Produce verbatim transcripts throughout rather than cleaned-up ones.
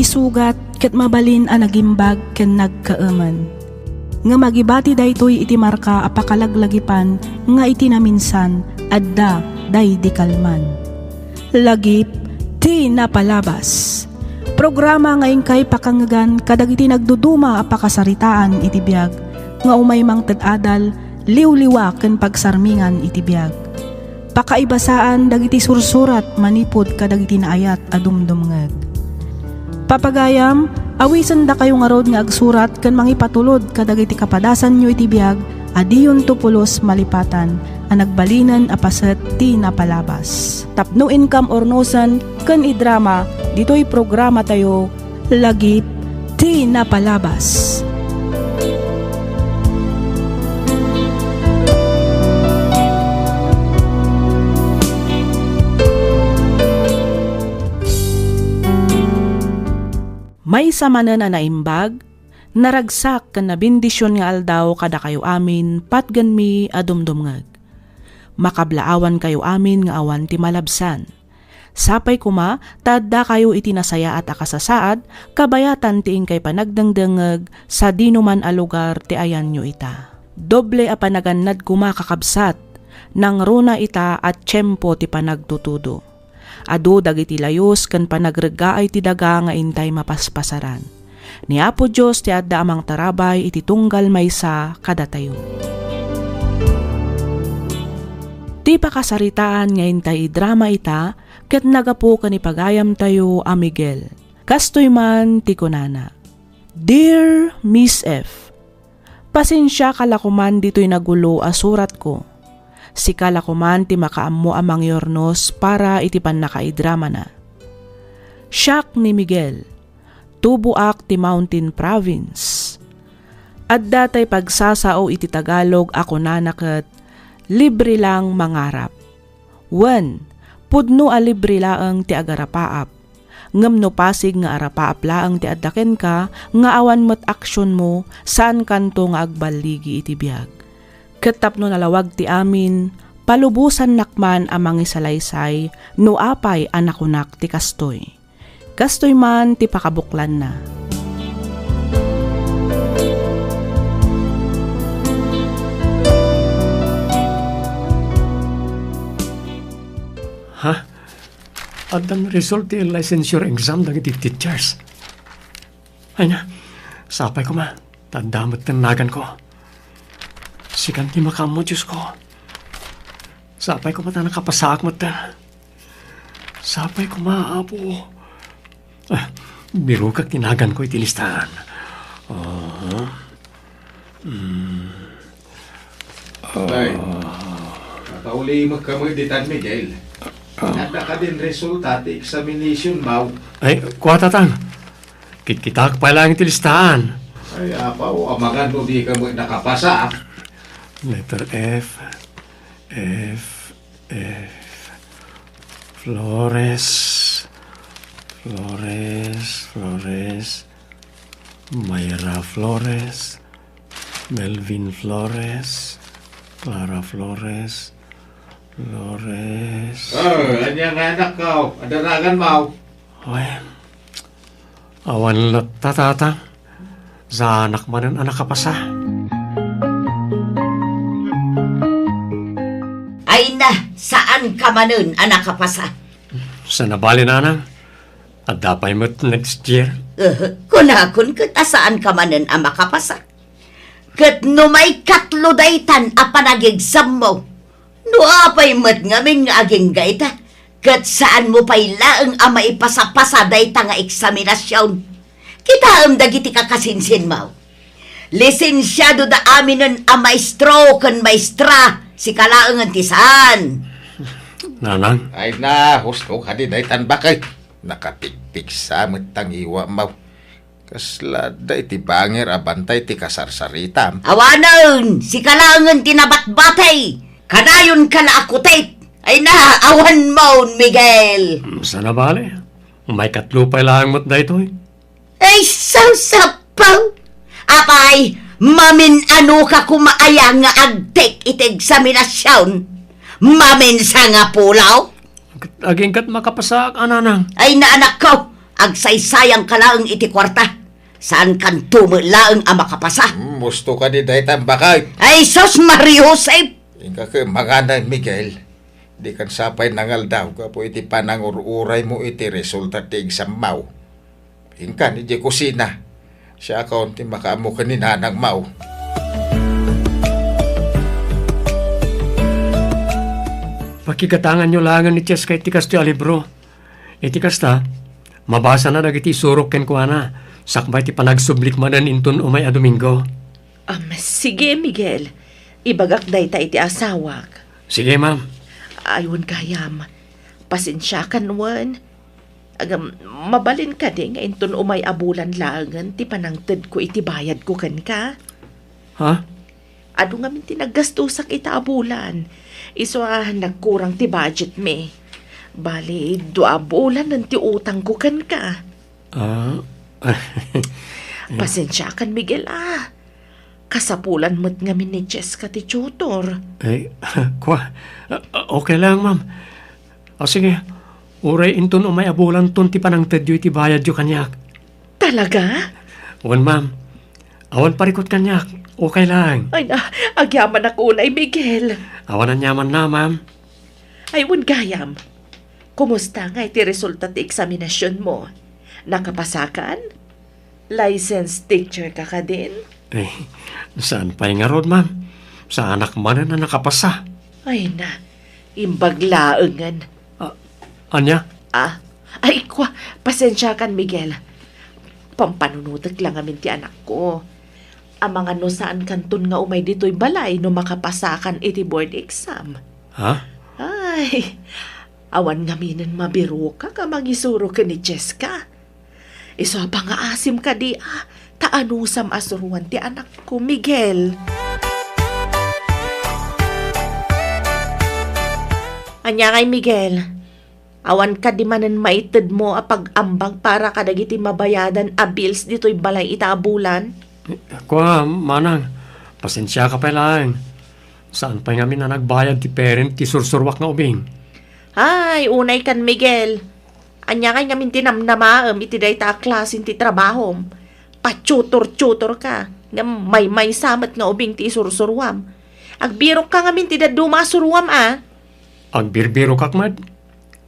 sugat ket mabalin a nagimbag ken nagkaemen. Ngem agibati daytoy iti marka a pakalaglagipan nga iti naminsan adda daydi kalman. Lagip ti napalabas. Programa nga inkay pakangngegan kadagiti nagduduma a pakasaritaan iti biag nga umay mangted adal, liwliwa ken pagsarmingan iti biag. Pakaibasaan dagiti sursurat manipud kadagiti naayat a dumdumngeg. Papagayam, awisendakayo ngarud nga agsurat ken mangipatulod kadagiti kapadasanyo iti biag a diyonto pulos malipatan a nagbalinen a paset ti napalabas. Tapno inkam urnosen ken idrama ditoy programatayo, Lagip ti Napalabas. Maysa manen a naimbag, naragsak ken nabendisyon nga aldaw kadakayo amin patgenmi a dumdumngeg. Makablaawankayo amin nga awan ti malabsan. Sapay koma ta addakayo iti nasayaat a kasasaad, kabayatan ti inkay panagdengdengngeg sadinoman a lugar ti ayanyo ita. Doble a panagannad koma, kakabsat, nangruna ita a tiempo ti panagtutudo. Adu dagiti layus ken panagreggaay ti daga nga intay mapaspasaran. Ni Apo Dios ti adda a mangtarabay iti tunggal maysa kadatayo. Ti pakasaritaan nga intay idrama ita ket nagapu ken ipagayamtayo a Miguel. Kastoy man ti kunana, Dear Miss F, pasensiaka la koman ditoy nagulo a suratko. Sika la koman ti makaammo a mangiurnos para iti pannakaidramana. Siak ni Miguel. Tuboak ti Mountain Province. Adda tay pagsasao iti Tagalog a kunana ket, "Libre lang mangarap." Wen, pudno a libre laeng ti agarapaap. Ngem no pasig nga arapaap laeng ti adda kenka nga awan met aksionmo, saankanto nga agballigi iti biag. Ket tapno nalawag ti amin, palubosannak man a mangisalaysay no apay a nakunak ti kastoy. Kastoy man ti pakabuklanna. Ha? Addan result ti licensure exam dagiti teachers. Ay na, sapay koma, ta adda met ti naganko. Sikan ti makaammo, Diosko. Sapay koma ta nakapasaak met. Sapay koma, Apo. Ah, birukak ti naganko iti listaan. Ah. Mm. Ay, nakaulimek kamo ditan, Miguel. Ah. Adda kadin resulta ti examination maw? Ay, kua, Tatang. Kitkitak pay laeng ti listaan. Ay, apaw, amangan no di kamo nakapasa, ah. Letter F, F, F. Flores, Flores, Flores. Mayra Flores, Melvin Flores, Clara Flores, Flores. Oh, ania nga anak ko? Adaragan mo? Oy, awan latta, Tatang. Saanak manen a nakapasa. Ay na, saanka manen a nakapasa. Saan a bale, Nanang? Adda pay met next year. Eh, kunakon ket a saanka manen a makapasa. Ket no maikatlo daytan a panagigsammo, no apay met ngamin nga agingga ita, ket saanmo pay laeng a maipasapasa dayta nga eksaminasion. Kitaem dagiti kakasinsinmo. Lisensiado da aminen a maestro ken maestra, sika laengen ti saan. Nanang? Ay na, husto kadi daytan bakay. Nakapigpigsa met tangiwa, maw. Kasla adda iti bangir a bantay ti kasarsaritam. Awanen, sika laengen ti nabatbatay. Kadayonka la a kutit. Ay na, awan maon, Miguel. Saan a bale? Maikatlo pay laeng met daytoy. Ay, sawsapaw! Apay, mamin-anoka koma aya nga agtek iti eksaminasion? Mamin-sangapulaw? Agingga't makapasaak a, Nanang. Ay, naanakko, agsaysayangka laeng iti kuarta. Saankanto met laeng a makapasa. Hmm, husto kadi dayta, imbakay. Ay, sus, Maria Josep! Inka ket mangana, Miguel. Dikan sa pay nangaldaw gapu iti panangur-uraymo iti resulta ti exam-mo. Inkan idiay kusina. Siakon ti makaammo ken ni nanangmo. Pakigatanganyo laengen ni Cheska iti kastoy a libro. Iti kasta, mabasana dagiti isurok kenkuana, sakbay ti panagsublik manen inton umay a Domingo. Am, sige, Miguel. Ibagak dayta iti asawak. Sige, ma'am. Ay, wen gayam. Pasensiakan wen. Agam, mabalin kadi nga inton umay a bulan laengen ti panangtedko iti bayadko kenka? Ha? Adu ngamin ti naggastusak ita a bulan. Isu a nagkurang ti budget mi. Bali, dua a bulanen ti utangko kenka. Ah. Pasensiakan, Miguel, ah. Kasapulan met ngamin ni Cheska ti tutor. Ay, kua, ah, okay lang, ma'am. O sige, uray inton umay a bulanton ti panangtedyo iti bayadyo kaniak. Talaga? Wen, ma'am. Awan parikut kaniak. Okay lang. Ay na, agyamanak unay, Miguel. Awan aniamanna, ma'am. Ay, wen gayam. Kumusta nga iti resulta ti eksaminasionmo? Nakapasakan? Licensed teacher ka kadin? Eh, saan pay ngarud, ma'am? Saanak manen a nakapasa. Ay na, imbag laengen. Ah, ania? Ah, ay, kua, pasensiakan, Miguel. Pampanunotek lang amin ti anakko. Amangan no saankanton nga umay ditoy balay no makapasakan iti board exam. Ha? Ay, awan ngaminen mabirokak a mangisuro ken ni Cheska. Isu a pangaasim kadi a, ta anusam a suroan ti anakko, Miguel. Ania ngay, Miguel? Awan kadi manen maitedmo a pag-ambag para kadagiti mabayadan a bills ditoy balay ita a bulan? Kua, manang, pasensiaka pay laeng. Saan pay ngamin a nagbayad ti parent ti sursuruak nga ubing? Ay, unay kan, Miguel. Ania ngay ngamin ti namnamaem iti dayta a klasen ti trabahom? Patutor-tutor ka, ngem maymaysa met nga ubing ti isursuruam. Agbirok ka ngamin ti dadduma a suruam, a? Agbirbirokak met.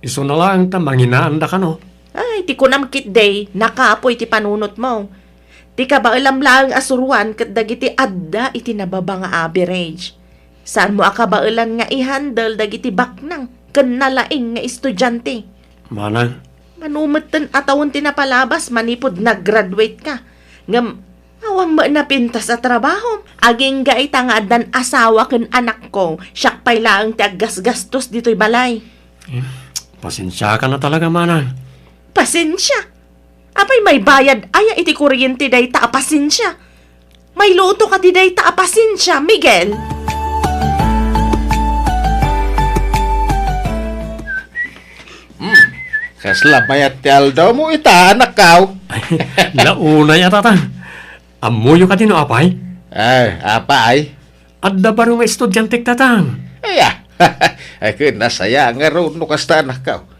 Isuna laeng ta manginaanda kano. Ay, ti kunam ketdi, nakapoy ti panunotmo. Ti kabaelam laeng a suruan ket dagiti adda iti nababa nga average. Saanmo a kabaelan nga i-handle dagiti baknang ken nalaing nga estudiante. Manang. Mano metten a tawen ti napalabas manipud nag-graduate ka. Ngem, awan met napintas a trabahom. Agingga ita nga addan asawa ken anakko, siak pay laeng ti aggasgastos ditoy balay. Eh, pasensiaka na talaga, manang. Pasensia? Apay, maybayad aya iti kuryente dayta a pasensia? Mayluto kadi dayta a pasensia, Miguel? Hmm, kasla mayat ti aldaw mo ita, anakkaw? Naunay a, tatang. Ammoyo kadi no apay? Ay, apay? Adda baro nga estudiantek, tatang. Aya. Ay, ken nasaya ngarud no kasta, anakkaw.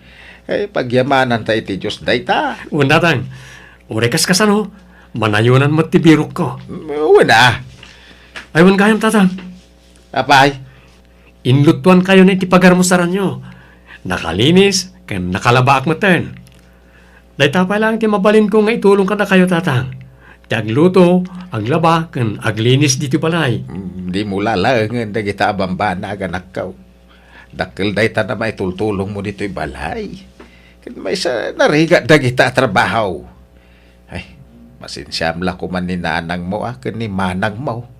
Ay, pagyamananta iti Dios dayta. Wen, tatang. Uray kaskasano, manayonan met ti birokko. Wen a. Ay, wen gayam, tatang. Apay? Inlutuankayon iti pagarmusaranyo. Nakalinis ken nakalabaak metten. Dayta pay laeng ti mabalinko nga itulong kadakayo, tatang. Ti agluto, aglaba, ken aglinis ditoy balay. Mm, dimo lalaengen dagita a bambanag, anakkaw. Dakkel dayta a maitultulongmo ditoy balay. Ken maysa, narigat dagita a trabaho. Ay, pasensiam la koman ni nanangmo a ken ni manangmo.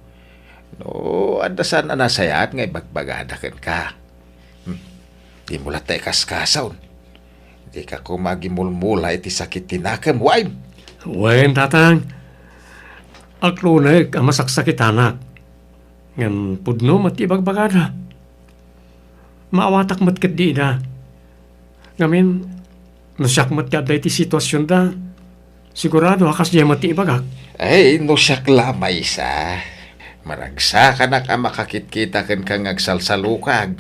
No, adda saan a nasayaat nga ibagbagada kenka. Hmm. Dimo latta ikaskasaon. Dika koma agimulmula iti sakit ti nakem, wen? Wen, tatang. Aklonek a masaksakitanak. Ngem pudno met ti ibagbagada. Maawatak met ketdi ida. Ngamin, no siak met ti adda iti situasionda, sigurado a kasdiay met ti ibagak. Ay, no siak la maysa, maragsakanak a makakitkita kenka nga agsalsalukag.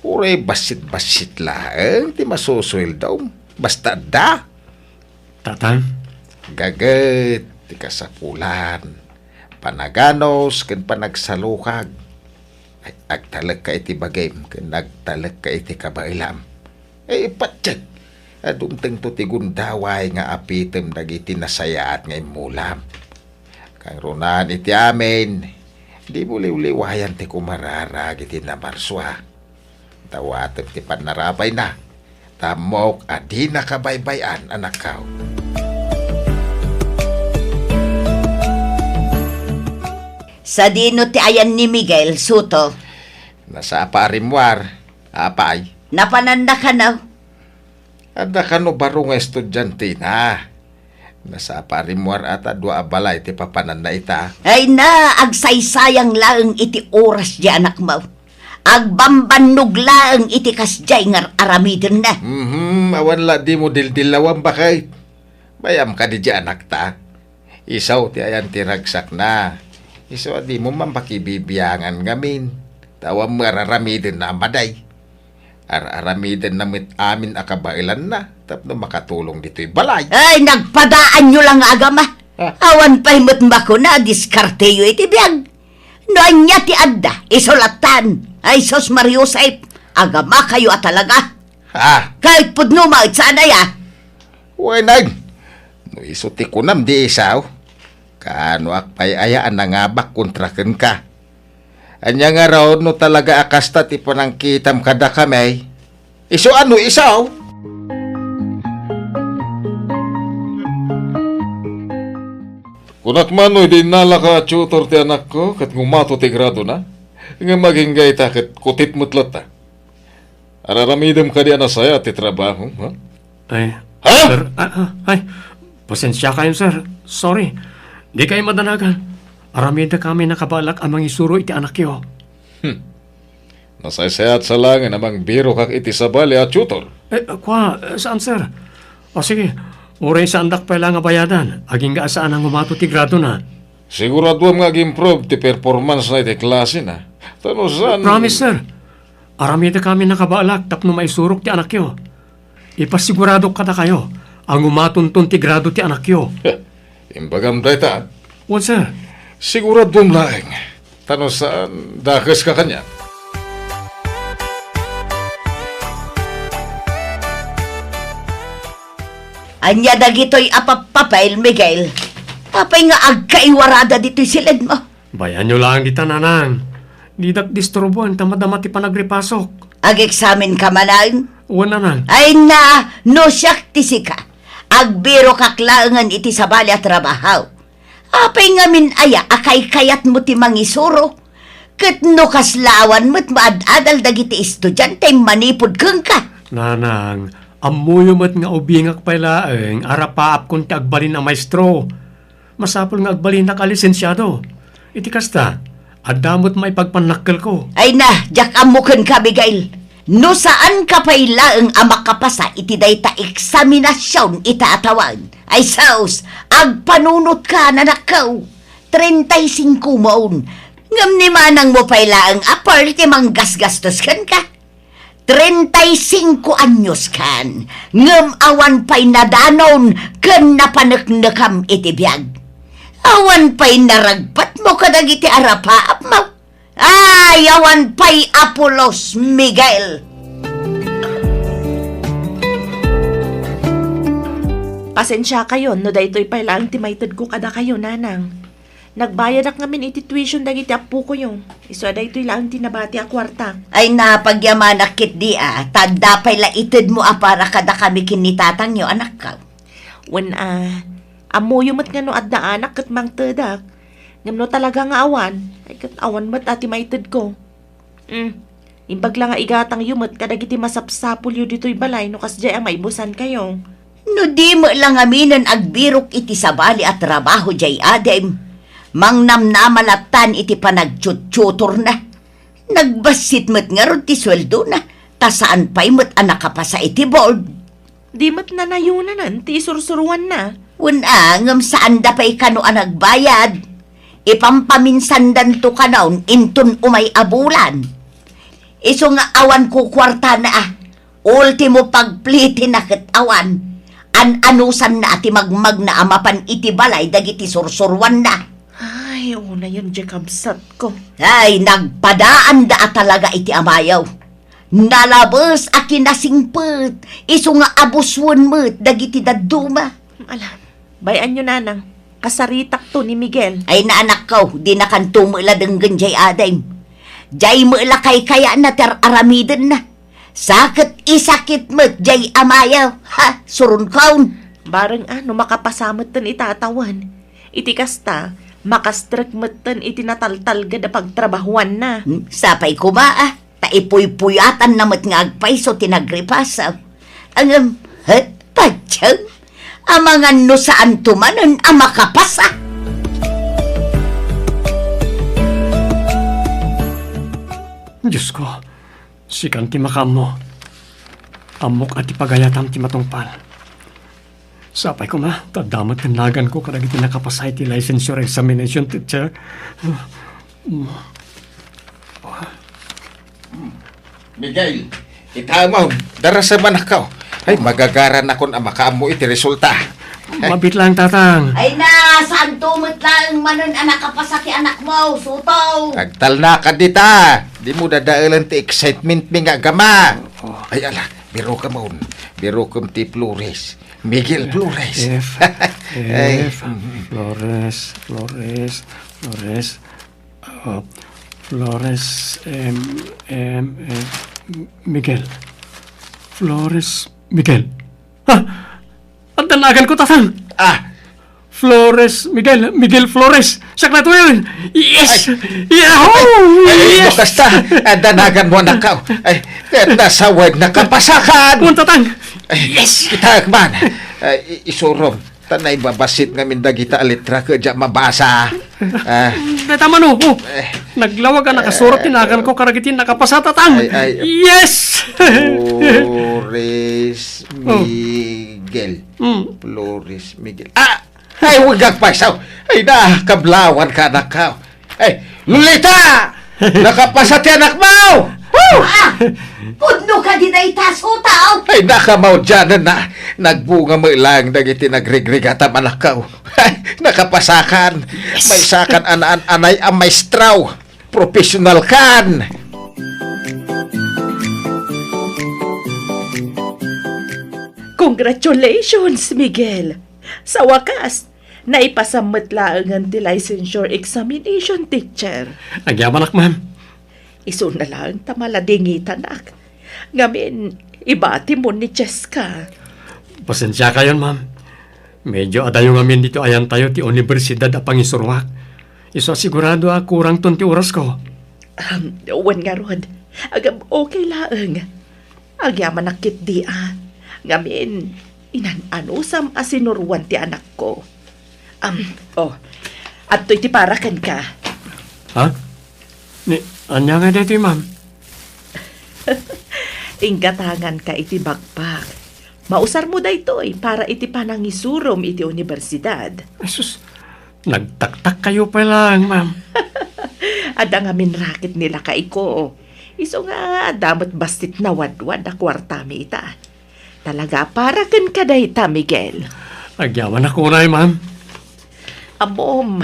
Uray bassit-bassit laeng ti masusueldom. Basta adda. Tatang? Gaget ti kasapulan, panaganus ken panagsalukag. Ay, agtalekka iti bagim ken agtalekka iti kabaelam. Ay, patiek a dumtengto ti gundaway nga apitem dagiti nasayaat nga immulam. Kangrunan iti amin, dimo liwliwayan ti kumararag iti namarsua. Dawatek ti pannarabayna, ta ammok a dina kabaybay-an, anakko. Sadino ti ayan ni Miguel, Suto? Nasapa a rimmuar, apay. Napananna kano? Adda kano baro nga estudiantena. Nasapa a rimmuar a ta dua a balay ti papananna ita. Ay na, agsaysayang laeng iti oras di anakmo. Agbambannog laeng iti kasdiay nga ar-aramidenna. Mhm, awan la dimo dildillawan, baket. Bayam kadi di anakta. Isu ti ayan ti ragsakna. Isu a dimo man pakibibiangan ngamin. Ta awan met ar-aramidenna a madi. Ar-aramidenna met amin a kabaelanna tapno makatulong ditoy balay. Ay, nagpadaanyo la nga agama. Ah. Awan pay met makuna a diskarteyo iti biag. No ania ti adda, isu lattan. Ay, sus, Maria Josep, agamakayo a talaga. Ah. Ket pudno met saan aya? Wen, no isu ti kunam di isu, kaanoak pay aya a nangabak kontra kenka? Ania ngarud no talaga a kasta ti panangkitam kadakami? Isu a no isu? Kunak man no idi innalaka a tutor ti anakko ket ngumato ti gradona, ngem agingga ita ket kutit met latta. Ar-aramidem kadi a nasayaat ti trabaho, ha? Ay, Ha? Sir, ah, ah, ay, pasensiakayon, sir. Sorry. Dikay madanagan. Aramidek amin a kabaelak a mangisuro iti anakyo. Hmm. Nasaysayaat sa laengen a mangbirokak iti sabali a tutor. Eh, kua, eh, saan, sir? O sige, uray saandak pay la nga bayadan, agingga a saan a ngumato ti gradona. Siguraduam nga ag-improve ti performance-na iti klase-na. Ta no saan Promise, sir. Aramidek amin a kabaelak tapno maisurok ti anakyo. Ipasiguradok kadakayo a ngumatonton ti grado ti anakyo. Imbagam dayta? Wen, sir. Siguraduam laeng. Ta no saan, dakeska kaniak. Ania dagitoy a pappapel, Miguel? Apay nga agkaiwarada ditoy siledmo? Bayanyo laeng dita, nanang. Didak disturboen ta madama ti panagripasok. Ageksaminka manen? Wen, nanang. Ay na, no siak ti sika, agbirokak laengen iti sabali a trabaho. Apay ngamin aya a kaykayatmo ti mangisuro? Ket no kasla awan met maad-adal dagiti estudiante manipud kenka. Nanang, ammoyo met nga ubingak pay laeng a rapaapkon ti agbalin a maestro. Masapul nga agbalinnak a lisensiado. Iti kasta, adda met maipagpannakkelko. Ay na, diak ammo kenka, Abigail. No saanka pay laeng a makapasa iti dayta eksaminasion ita a tawen, ay sus, agpanunotka, nanakko. Treinta y cinco mon. Ngem ni manangmo pay laeng a parte manggasgastos kenka. Treinta y cinco anyos kan, ngem awan pay nadanon ken napaneknekam iti biag. Awan pay naragpetmo kadagiti arapaapmo. Ay, awan pay a pulos, Miguel! Pasensiakayon no daytoy pay laeng ti maitedko kadakayo, nanang. Nagbayadak ngamin iti tuition dagiti appokoyo. Isu a daytoy laeng ti nabati a kuarta. Ay, napagyamanak ketdi a, ta adda pay la itedmo a para kadakami ken ni tatangyo, anakko. Wen a, ammoyo met nga no adda anak ket mangtedak. Ngem no talaga nga awan, ay ket awan met a ti maitedko. Mm. Imbag la nga igatangyo met kadagiti masapsapulyo ditoy balay no kasdiay a maibusankayo. No di met la ngaminen agbirok iti sabali a trabaho diay adim, mangnamnama lattan iti panagtuttutorna. Nagbassit met ngarud ti sueldona, ta saan pay met a nakapasa iti board. Di met nanayonanan ti isursuruanna. Wen a, ngem saanda pay kano a nagbayad. Ipampaminsandanto kanon inton umay a bulan. Isu nga awan kukuartana a, ultimo pagplitina ket awan. An-anusanna a ti magmagna a mapan iti balay dagiti sursuroanna. Ay, unayen diay kabsatko. Ay, nagpadaanda a talaga iti amayo. Nalabes a kinasingpet, isu nga abusuen met dagiti dadduma. Ala, bay-anyo, nanang, kasaritakto ni Miguel. Ay, naanakko, dinakanto met la denggen diay adim. Diay met la kaykayatna ti ar-aramidenna. Sa ket isakit met diay amayo. Ha, suronkon. Bareng a no makapasa metten ita a tawen. Iti kasta, makastrek metten iti nataltalged a pagtrabahuanna. Hmm, sapay koma a, ta ipuypuyatanna met nga agpayso ti nagripasaw. Ngem, het, patien, amangan no saanto manen a makapasa. Diosko, sikan ti makaammo. Ammok a ti pagayatam ti matungpal. Sapay koma, ta adda met ken naganko kadagiti nakapasa iti licensure examination, teacher. Miguel, ita man, darasem, anakko. Ay, magagaranakon a makaammo iti resulta. Mabiit laeng, tatang. Ay na, saanto met laeng manen a nakapasa ti anakmo, Suto. Agtalnaka dita. Dimo dadaelen ti excitement mi nga agama. Oh. Ay, ala, birokem on. Birokem ti Flores. Miguel Flores. F, Ay. F, Flores, Flores, Flores, uh, Flores, M, M, M, Miguel. Flores, Miguel. Ha? Adda naganko, tatang. Ah. Flores, Miguel, Miguel Flores. Siak la to yun. Yes! Ay. Yahoo! Ay, yes! No kasta, adda naganmo, anakko. Ay, ket nasawag, nakapasakan. Wen, tatang. Ay, yes! Kita man. Ay, i-, isurom. Ta naibabassit ngamin dagita a letra ket diak mabasa. Ah. Dayta man, oh, oh. Eh. Naglawag a nakasurat ti naganko kadagiti nakapasa, tatang. Ay, ay. Yes! Flores Oh. Miguel. Mm. Flores Miguel. Ah! Ay, wen agpayso. Ay, nakablawanka, anakko. Ay, Lolita! Nakapasa ti anakmo! Woo! Ah! Pudno kadi dayta, Suto? Ay, nakamaudianenna. Nagbunga met laeng dagiti nagrigrigatam, anakko. Ay, nakapasakan. Yes. Maysakan a naan-anay a maestro. Professionalkan. Congratulations, Miguel! Sa wakas, naipasam met laengen ti licensure examination, teacher. Agyamanak, ma'am. Isuna laeng ta maladingitanak. Ngamin, ibatimon ni Cheska. Pasensiakayon, ma'am. Medyo adayo ngamin ditoy ayantayo ti universidad a pangisuruak. Isu a sigurado a kurangton ti orasko. Um, wen ngarud, agam okay laeng. Agyamanak ketdi a. Ngamin, inan-anusam a sinuroan ti anakko. Am, oh, adtoy ti para kenka. Ha? Ni, ania ngay daytoy, ma'am? Inggatanganka iti bakbak. Mausarmo daytoy para iti panangisurom iti universidad. Ay, sus, nagtaktakkayo pay laeng, ma'am. Adda ngamin raket ni lakaiko. Isu nga adda met bassit nawadwad a kuartami ita. Talaga a para kenka dayta, Miguel. Agyamanak unay, ma'am. Ammom,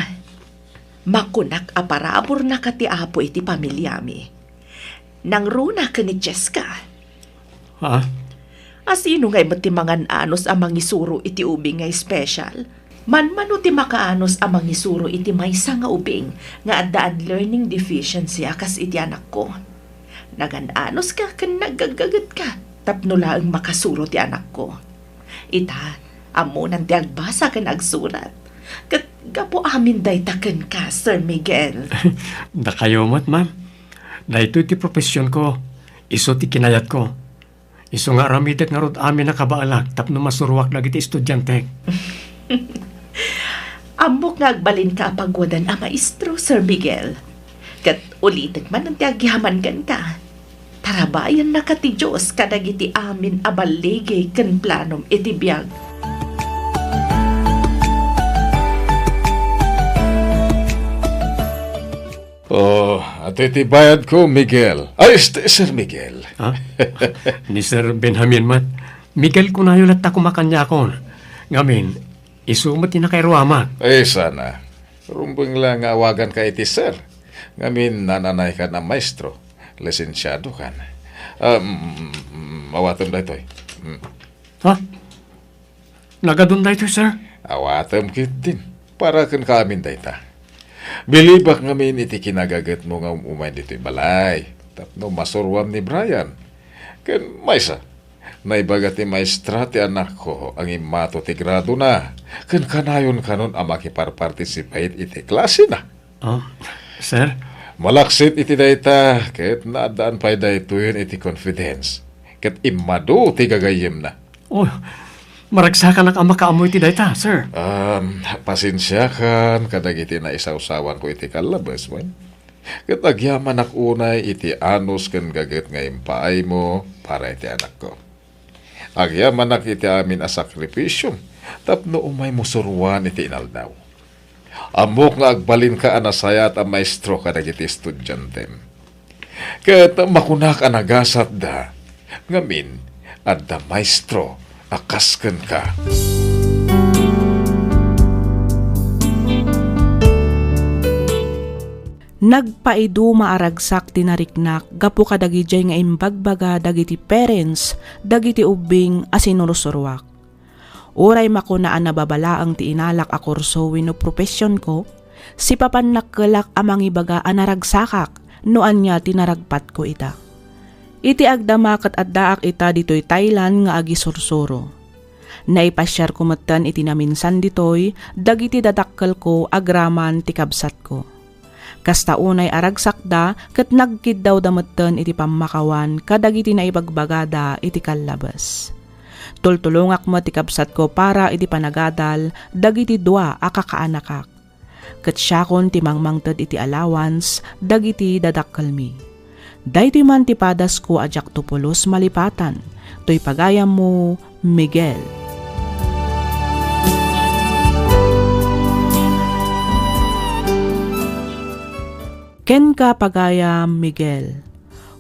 makunak a paraburna ka ti Apo iti pamiliami. Nangruna ken ni Cheska. Ha? A sino ngay met ti mangan-anus a mangisuro iti ubing nga special? Manmano ti makaanus a mangisuro iti maysa nga ubing nga addaan learning deficiency a kas iti anakko? Nagan-anuska ken naggaggagetka tapno laeng makasuro ti anakko. Ita, ammonan ti agbasa ken agsurat. Ket gapu amin dayta kenka, Sir Miguel. Dakayo met, ma'am. Daytoy ti professionko. Isu ti kinayatko. Isu nga aramidek ngarud amin a kabaelak tapno masuroak dagiti estudiantek. Ammok nga agbalinka a pagwadan a maestro, Sir Miguel. Ket ulitek manen ti agyaman kenka. Tarabayannaka ti Dios kadagiti amin a balligi ken planom iti biag. Oh, ati ti bayadko, Miguel. Ay, este, Sir Miguel. Ha? Ni Sir Benjamin met. Miguel, kunayo latta koma kaniakon. Ngamin, isu met ti nakairuamak. Ay, sana. Rumbeng la nga awaganka iti sir. Ngamin, nananaykan a maestro. Lisensiadokan. Um, awatem daytoy. Mm. Ha? Nagadun daytoy, sir? Awatem ketdin. Para kenka amin dayta. Bilibak ngamin iti kinagagetmo nga um-umay ditoy balay. Tapno masuroam ni Brian. Ken maysa, naibaga ti maestra ti anakko a ngimmato ti gradona. Ken kanayon kanon a makiparparticipate iti klasena. Oh, sir? Malaksid iti dayta, ket naaddaan pay daytoyen iti confidence. Ket immadu ti gagayyemna. Oh, maragsakanak a makaammo iti dayta, sir. Um, pasensiakan kadagiti naisawsawanko iti kallabes, wen? Ket agyamanak unay iti anus ken gaget nga impaaymo para iti anakko. Agyamanak iti amin a sakripisiom tapno umaymo suroan iti inaldaw. Ammok nga agbalinka a nasayaat a maestro kadagiti estudiantem. Ket makunak a nagasatda, ngamin, adda maestro a kas kenka. Nagpaiduma a ragsak ti nariknak gapu kadagidiay nga imbagbaga dagiti parents dagiti ubbing a sinursuroak. Uray makuna a nababalaeng ti inalak a kurso wenno professionko, sipapannakkelak a mangibaga a naragsakak no ania ti naragpatko ita. Iti agdama ket addaak ita ditoy Thailand nga agisursuro. Naipasiarko metten iti naminsan ditoy dagiti dadakkelko agraman ti kabsatko. Kasta unay a ragsakda ket nagkiddawda metten iti pammakawan kadagiti naibagbagada iti kallabes. Tultulongak met ti kabsatko para iti panagadal dagiti dua a kakaanakak. Ket siakon ti mangmangted iti allowance dagiti dadakkelmi. Daytoy man ti padasko a diakto pulos malipatan, toy pagayammo, Miguel. Kenka, pagayam Miguel,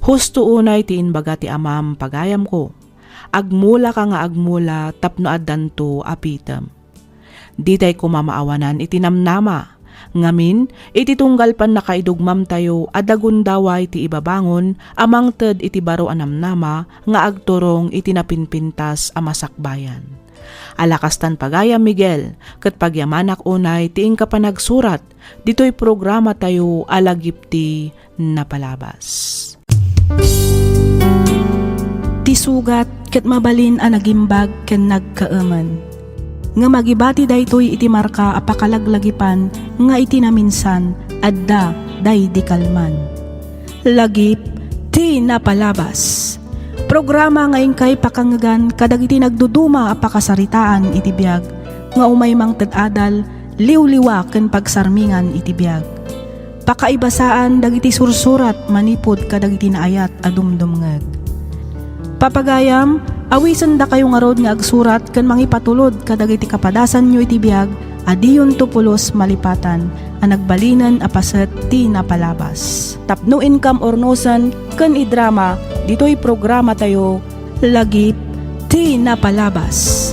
husto unay ti imbaga ti amam, pagayamko. Agmulaka nga agmula tapno addanto a pitem. Ditay koma maawanan iti namnama. Ngamin, iti tunggal pannakaidugmamtayo, adda gundaway ti ibabangon a mangted iti baro a namnama nga agturong iti napinpintas a masakbayan. Ala kastan, pagayam Miguel, ket pagyamanak unay ti inka panagsurat ditoy programatayo a Lagip ti Napalabas. Ti sugat ket mabalin a nagimbag ken nagkaemen. Ngem agibati daytoy iti marka a pakalaglagipan nga iti naminsan, adda daydi kalman. Lagip ti Napalabas. Programa nga inkay pakangngegan kadagiti nagduduma a pakasaritaan iti biag nga umay mangted adal, liwliwa ken pagsarmingan iti biag. Pakaibasaan dagiti sursurat manipud kadagiti naayat a dumdumngeg. Papagayam, awisendakayo ngarud nga agsurat ken mangipatulod kadagiti kapadasanyo iti biag a diyonto pulos malipatan a nagbalinen a paset ti napalabas. Tapno inkam urnosen ken idrama ditoy programatayo, Lagip ti Napalabas.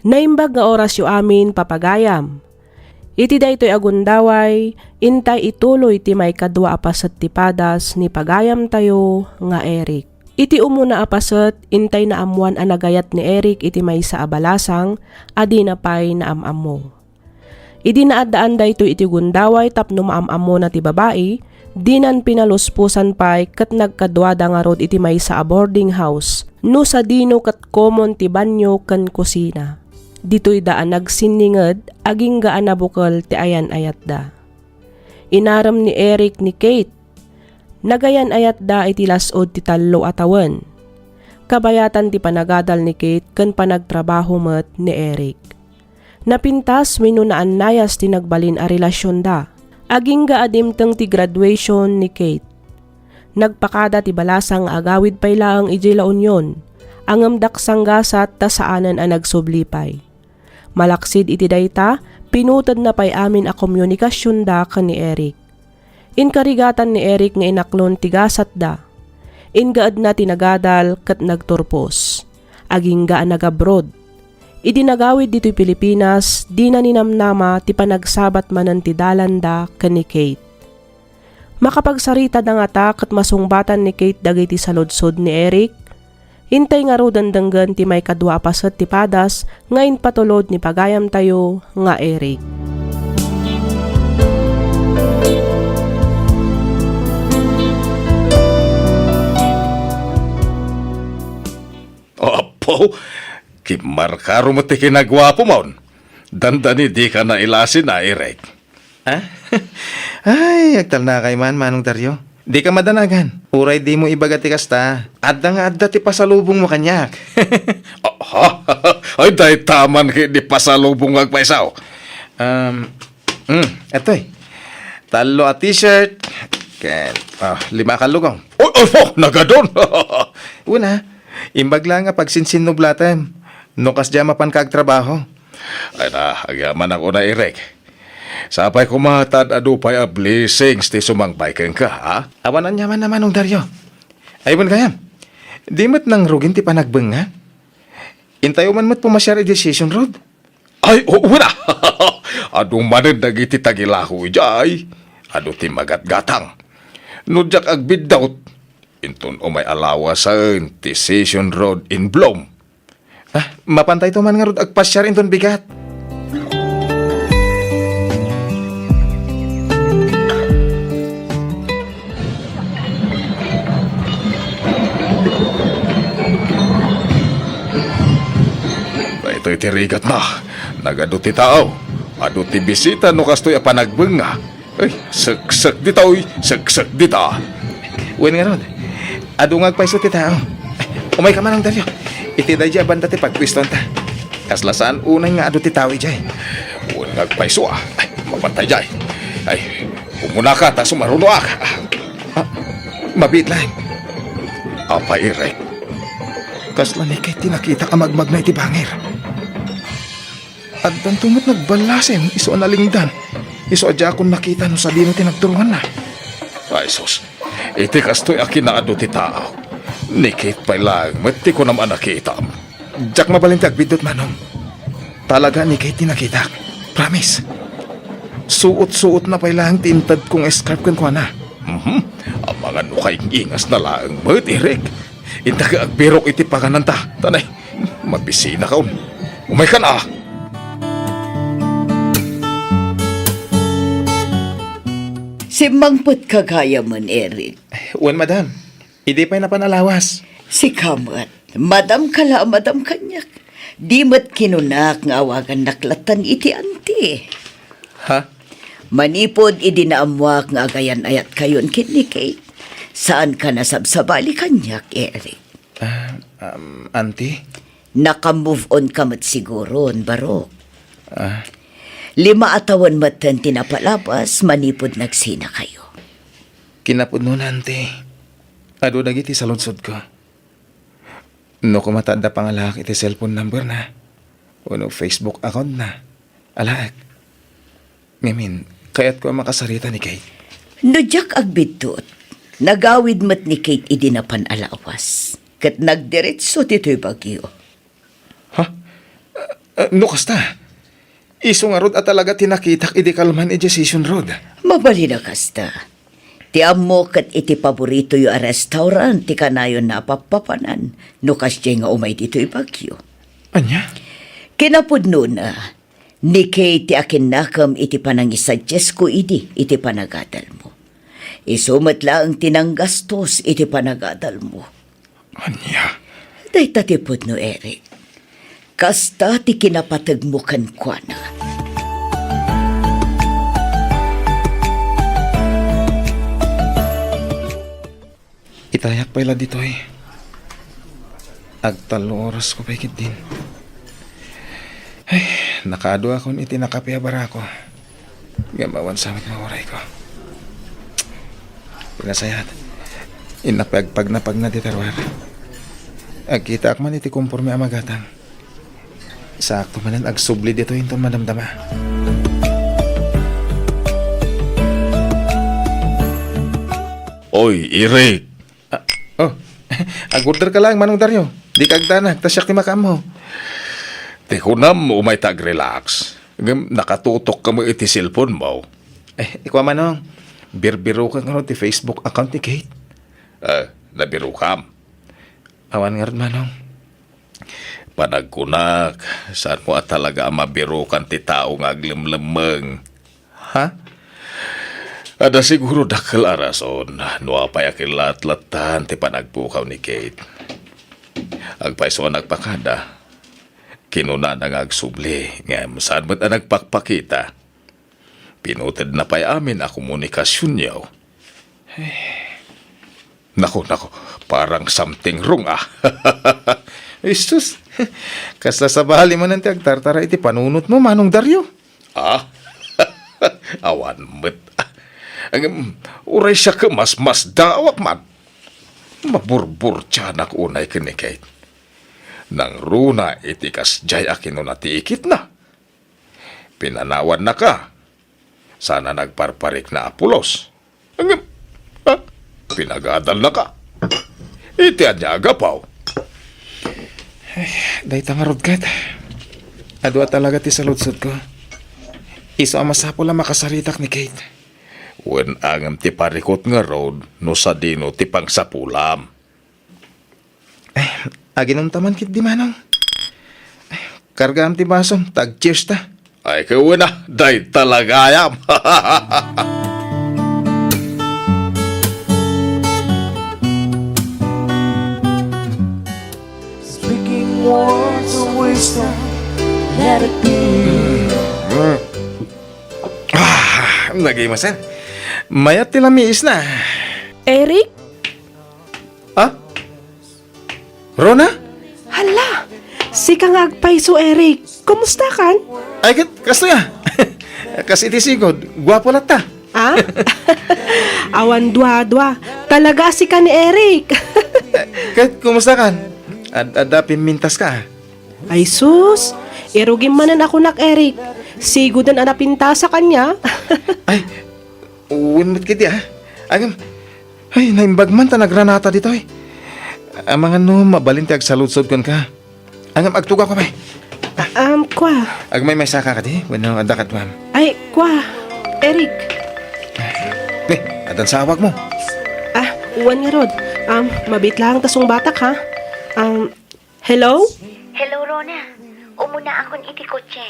Naimbag nga orasyo amin, papagayam. Iti daytoy a gundaway, intay ituloy ti maikadua a paset ti padas ni pagayamtayo nga Eric. Iti umuna a paset, intay naammoan a nagayat ni Eric iti maysa a balasang a dina pay naam-ammo. Idi naaddaan daytoy iti gundaway tapno maam-ammona ti babai, dinan pinalusposan pay ket nagkaduada ngarud iti maysa a boarding house, no sadino ket komon ti banio ken kusina. Ditoyda a nagsinninged agingga a nabukel ti ayan-ayatda. Inarem ni Eric ni Kate. Nagayan-ayatda iti las-ud ti tallo a tawen. Kabayatan ti panagadal ni Kate ken panagtrabaho met ni Eric. Napintas wenno naannayas ti nagbalin a relasionda. Agingga a dimteng ti graduation ni Kate. Nagpakada ti balasang nga agawid pay laeng idiay La Union, ngem daksanggasat ta saanen a nagsubli pay. Malaksid iti dayta, pinutedna pay amin a komunikasionda ken ni Eric. Inkarigatan ni Eric nga inaklon ti gasatda. Ingaedna ti nagadal ket nagturpos. Agingga a nagabroad. Idi nagawid ditoy Pilipinas, dina ninamnama ti panagsabat manen ti dalanda ken ni Kate. Makapagsaritada ngata ket masungbatan ni Kate dagiti saludsod ni Eric? Intay ngaruden denggen ti maikadua a paset ti padas nga impatulod ni pagayamtayo nga Eric. Apo, kimmarkaro met ti kinaguapomon. Dandani dika nailasin a, Eric. Ha? Ay, agtalnakay man, Manong Dario. Dika madanagan. Uray dimo ibaga ti kasta, adda nga adda ti pasalubongmo kaniak. Aha? Ay, dayta man ket ti pasalubong nga agpayso. Um, mm, atoy. Tallo a t-shirt, ken, ah, lima a kallugong. Oh, oh, oh, nagadon. Una, imbag la nga pagsinsinnublatem. No kasdiay a mapanka agtrabaho. Ay na, agyamanak unay, Eric. Sapay koma ta ad-adu pay a blessings ti sumangpay kenka, ha? Awan aniaman a, Manong Dario. Ay, wen gayam, di met nangrugin ti panagbengnga? Intayo man met pumasiar idiay Session Road. Ay, oo na! Adu manen dagiti tagilako idiay. Adu ti magatgatang. No diak agbiddut, inton umay a lawasen ti Session Road in bloom. Ah, mapantayto man ngarud agpasiar inton bigat. Daytoy ti rigatna. Nagadu ti tao. Adu ti bisita no kastoy a panagbengnga. Ay, seksek ditoy, seksek dita. Wen ngarud, adu nga agpayso ti tao. Umayka, Manong Dario. Iti daydiay a banda ti pagpuestonta. Kasla saan unay nga adu ti tao idiay. Wen nga agpayso, ah. Ay, mapantay diay. Ay, umunaka ta sumarunoak. Ah, mabiit laeng. Apay, Eric. Kasla ni Kate ti nakitak a magmagna iti bangir. Addanto met nagballasim, isu a nalingdan. Isu a diakon nakita no sadino ti nagturonganna. Ay, sus. Iti kastoy a kinaadu ti tao, ni Kate pay laeng met ti kunam a nakitam. Diak mabalin ti agbiddut, Manong. Talaga ni Kate ti nakitak. Promise. Suot-suotna pay laeng ti intedko nga scarf kenkuana. Mhm. Amangan no kaing-ingasna laeng met, Eric. Intak agbirok iti pagananta. Tanay, mabisinakon. Umaykan, a. Simmangpetka gayamen, Eric. Wen, madam. Idi pay napan a lawas. Sika met. Madamka la a madam kaniak. Di met kinunak nga awagannak lattan iti anti. Ha? Manipud idi naammoak nga agayan-ayatkayon ken ni Kate, saanka a sabsabali kaniak, Eric. Ah, um, auntie? Naka-move on ka met siguron, Barok. Ah. Lima a tawen metten ti napalabas manipud nagsinakayo. Kinapudnona, auntie. Adu dagiti saludsodko. No koma ta adda pangalaak iti cellphone number na, wenno Facebook account na, alaek. Ngamin, kayatko a makasarita ni Kate. No diak agbiddut, nagawid met ni Kate idi napan a lawas, ket nagdiretso ditoy Baguio. Ha? Eh, no kasta, isu ngarud a talaga ti nakitak idi kalman idiay Session Road. Mabalin a kasta. Ti ammo ket iti paboritoyo a restaurant ti kanayon a pappapanan no kasdiay nga umay ditoy Baguio. Ania? Kinapudnona, ni Kate ti akinnakem iti panangisudgesko idi iti panagadalmo. Isu met laeng ti nanggastos iti panagadalmo. Ania? Dayta ti pudno, Eric. Kasta ti kinapategmo kenkuana. Itayak pay la ditoy. Agtallo orasko pay ketdin. Ay, nakaadu akon iti nakape a barako. Ngem awan sa met nga urayko. Ti nasayaat, innak pay agpagnapagna ti terruar. Agkitaak man iti komporme a magatang. Saakto manen agsubli ditoy inton madamdama. Oy, Eric! Ah, oh, ag-order ka lang, Manong Dario. Di ka agdanag, ta siak ti makaammo. Ti kunam, umay ta ag-relax. Ngem nakatutok ka met iti cellphone mo. Eh, ikua, Manong, birbirokan ngarud ti Facebook account ni Kate. Eh, nabirokam? Awan ngarud, Manong. Panagkunak, saanmo a talaga a mabirokan ti tao nga aglemlemmeng. Ha? Adda siguro dakkel a rason no apay a kinlatlattan ti panagpukaw ni Kate. Agpayso a nagpakada. Kinunana nga agsubli, ngem saan met a nagpakpakita. Pinutedna pay amin a komunikasionyo. Naku, naku, parang something wrong, ah. Issus, kasla sabali manen ti agtartara iti panunotmo, Manong Dario. Ah? Awan met. Ngem, uray siak masmasdaawak man. Maburburtianak unay ken ni Kate. Nangruna iti kasdiay a kinuna ti ikitna. Pinanawannaka. Sana nagparparikna a pulos. Ngem, ha? Pinagadalnaka. Iti ania a gapu? Ay, dayta ngarud ket. Adu a talaga ti saludsodko. Isu a masapul a makasaritak ni Kate. Wen a ngem ti parikut ngarud no sadino ti pangsapulam. Ay, aginumta man ketdi, Manong. Ay, kargaam ti basom, ta ag-cheers ta. Ay, ket wen a, dayta la gayam. Speaking words of wisdom, let it be. Ah, nagay masen. Mayat ti lamiisna. Eric? Ah? Rona? Hala! Sika nga agpayso, Eric. Kumusta kan? Ay, ket, kastoy a. Kas iti sigud, guapo latta. Ah? Awan dua-dua. Talaga a sika ni Eric. Eh, ket, kumusta kan? Ad-, adda pimmintaska? Ay sus, irugim manen a kunak, Eric. Siguden a napintasak ania. Ay, wen met ketdi, ah. Agam, ay, naimbag man ta nagranata ditoy. Amangan no mabalin ti agsaludsod kenka. Agam, agtugawka pay. Ah, um, kua. Agmaymaysaka kadi, wenno adda kaduam? Ay, kua. Eric. Ni, addan sa awagmo. Ah, wen ngarud. Um, mabiit laeng ta sungbatak, ha? Um, Hello? Hello, Rona. Umunaakon iti kotse.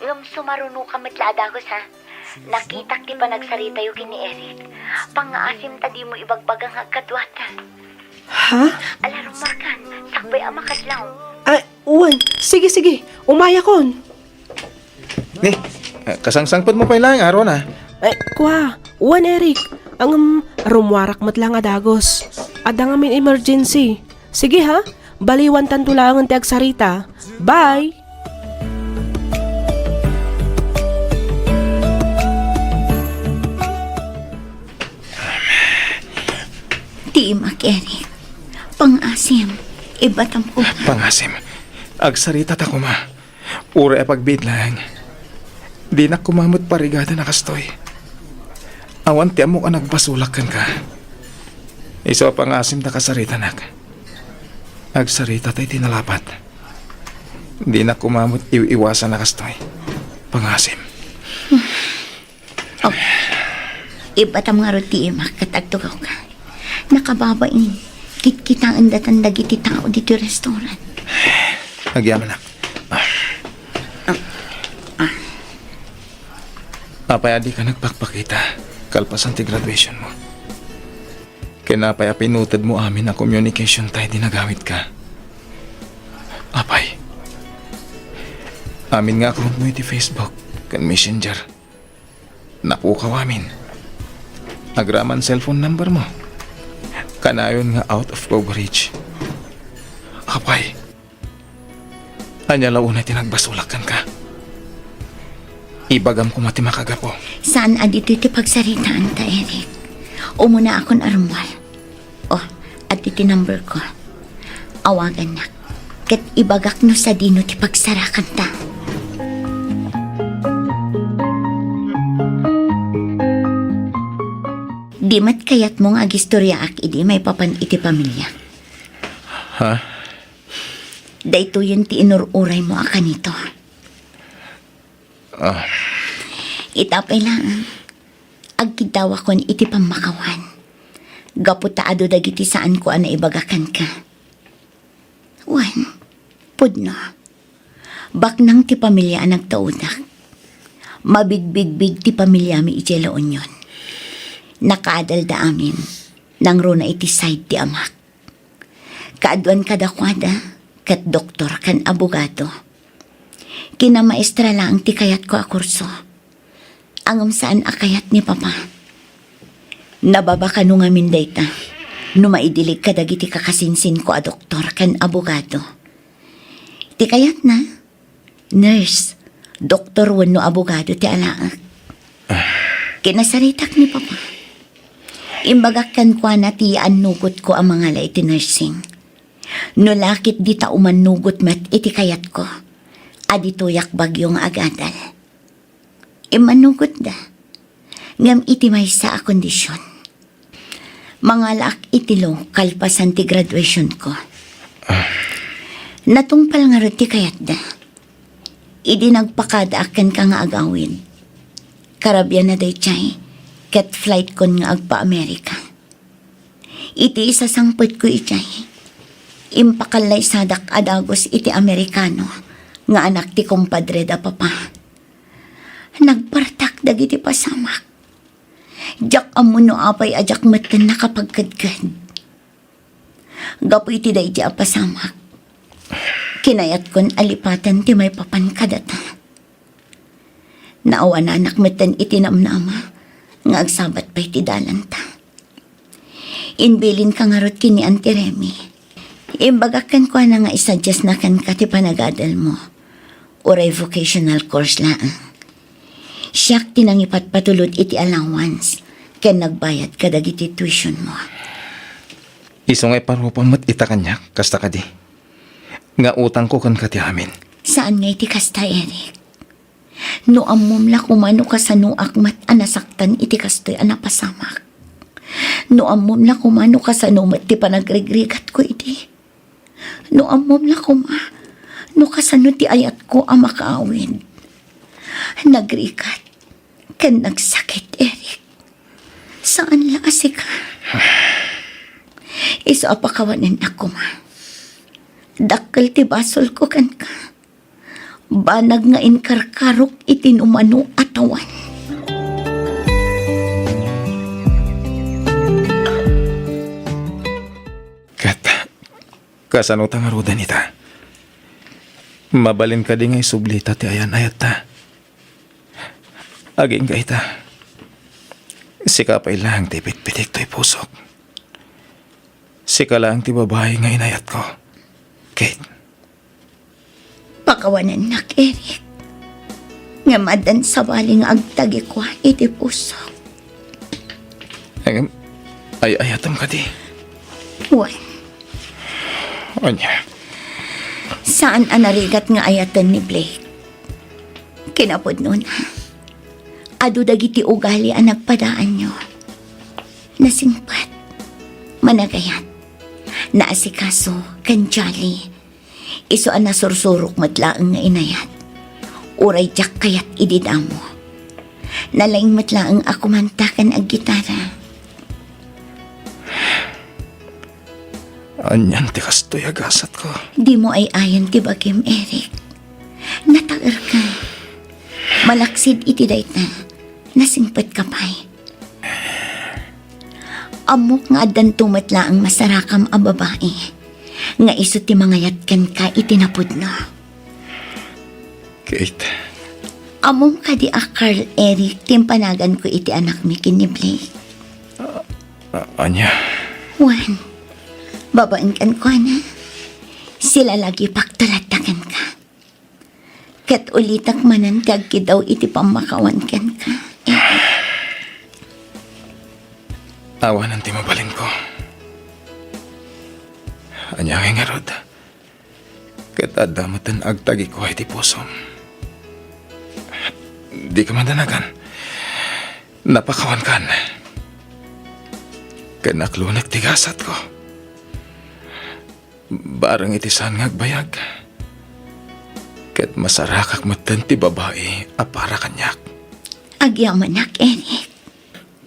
Ngem sumarunoka met la a dagus, ha? Nakitak ti panagsaritayo ken ni Eric. Pangngaasim ta dimo ibagbaga nga agkaduata. Ha? Ala, rummuarkan. Sakbay a makadlaw. Ay, wen. Sige, sige. Umayakon. Ni, ah, kasangsangpetmo pay laeng, Rona. Ay, kua, wen, Eric. Ngem, rummuarak met la nga dagus. Adda ngamin emergency. Sige, ha? Baliwantanto laengen ti agsarita. Bye! Dimak, Eric. Pangngaasim. Ibatam ko. Pangngaasim. Agsaritata koma. Uray a pagbiit laeng. Dinak koma met parigadan a kastoy. Awan ti ammok a nagbasolak kenka. Isu a pangngaasim ta kasaritanak. Agsaritata iti nalapat. Dinak koma met iw-iwasan a kastoy. Pangngaasim. Oh. Ibatam ngarud ti imak ket agtugawka. Nakababain, kitkitaendatan dagiti tao ditoy restaurant. Agyamanak. Ah. Ah. Apay a dika nagpakpakita kalpasan ti graduation mo? Ken apay a pinutedmo amin a communication tay di nagawidka? Apay, amin nga account mo iti Facebook ken Messenger. Napukaw amin. Agraman cellphone number mo. Kanayon nga out of coverage. Apay, ania la unay ti nagbasolak kenka? Ibagam koma ti makagapu. Saan a ditoy ti pagsaritaanta, Eric. Umunaakon a rummuar. Oh, adda ti number ko. Awagannak. Ket ibagak no sadino ti pagsarakanta. Di met kayatmo nga agistoriaak idi maipapan iti pamilya? Ha? Daytoyen ti inur-uraymo a kanito. Ah. Ita pay laeng, agkiddawakon iti pammakawan. Gapu ta adu dagiti saanko a naibaga kenka. Wen, pudno. Baknang ti pamilya a nagtaudak. Mabigbigbig ti pamiliami idiay La Union. Nakaadalda amin, nangruna iti side ti amak. Kaaduan kadakuada, ket doktor ken abogado. Kinamaestra laeng ti kayatko a kurso. Ngem saan a kayat ni Papa. Nababa kano ngamin dayta, no maidilig kadagiti kakasinsinko a doktor ken abogado. Ti kayatna, nurse, doktor wenno abogado ti alaek. Kinasaritak ni Papa. Imbagak kenkuana ti yaannugotko a mangala iti nursing. No la ket dita umannugot met iti kayatko, a ditoyak bagyo nga agadal. Immannugotda, ngem iti maysa a kondision. Mangalaak iti law kalpasan ti graduationko. Natungpal ngarud ti kayatda. Idi nagpakadaak kenka nga agawid, karabianna daydiay, ket flightkon nga agpa-Amerika. Iti isasangpetko idiay, impakallaysadak a dagus iti Amerikano nga anak ti kumpadre da Papa. Nagpartak dagiti pasamak. Diak ammo no apay a diak metten nakapagkedked. Gapu iti daydi a pasamak, kinayatkon a lipaten ti maipapan kadata. Naawananak metten iti namnama nga agsabat pay ti dalanta. Imbilinka ngarud ken ni Auntie Remy. Imbagak kenkuana nga isadiasna kenka ti panagadalmo. Uray vocational course laeng. Siak ti nangipatpatulod iti allowance ken nagbayad kadagiti tuitionmo. Isu nga iparupam met ita kaniak, kasta kadi? Nga utangko kenka ti amin. Saan nga iti kasta, Eric. No ammom la koma no kasanoak met a nasaktan iti kastoy a napasamak. No ammom la koma no kasano met ti panagrigrigatko idi. No ammom la koma no kasano ti ayatko a makaawid. Nagrigat ken nagsakit, Eric. Saan la a sika. Isu a pakawanennak koma. Dakkel ti basolko kenka. Banag nga inkarkarok iti numano a tawen. Ket kasano ta ngaruden ita? Mabalin kadi nga isublita ti ayan-ayatta? Agingga ita. Sika pay laeng ti pitpitik toy pusok. Sika laeng ti babai nga inayatko, Kate. Pakawanennak, Eric. Ngem addan sabali nga agtagikua iti pusok. Ngem, ay-ayatem kadi? Wen. Ania? Saan a narigat nga ayaten ni Blake. Kinapudnona, adu dagiti ugali a nagpadaanyo. Nasingpet, managayat, naasikaso, ken jolly. Isu a nasursurok met laeng nga inayat. Uray diak kayat idi damo. Nalaing met laeng a kumanta ken aggitara. Anian ti kastoy a gasatko? Dimo ay-ayan ti bagim, Eric. Nataerka. Malaksid iti dayta, nasingpetka pay. Ammok nga addanto met laeng masarakam a babai nga isu ti mangayat kenka iti napudno. Kate. Ammom kadi a Carl Eric ti impanaganko iti anakmi ken ni Blake? A-, ania? Wen, babaen kenkuana, silalagipak ta latta kenka. Ket ulitek manen ti agkiddaw iti pammakawan kenka, Eric. Awanen ti mabalinko. Ania ngay ngarud? Ket adda metten agtagikua iti pusom. Dika madanagan. Napakawankan. ken naklunek ti gasatko. Bareng iti saan nga agbayag, ket masarakak metten ti babai a para kaniak. Agyamanak, Eric.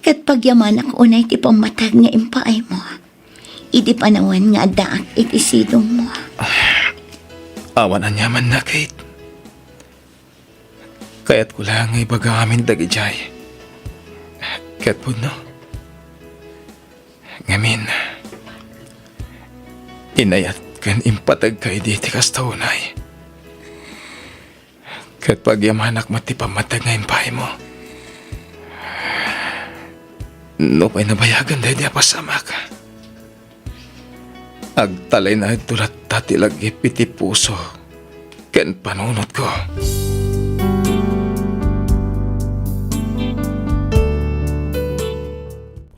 Ket pagyamanak unay ti pammateg nga impaaymo idi panawen nga addaak iti sidongmo. Awan aniamanna, Kate. Kayatko laeng nga ibaga amin dagidiay. Ket pudno. Ngamin, inayat ken impategka idi ti kasta unay. Ket pagyamanak met ti pammateg nga impaaymo. Nupay nabayagen daydi a pasamak, agtalinaedto latta ti lagip iti puso ken panunotko.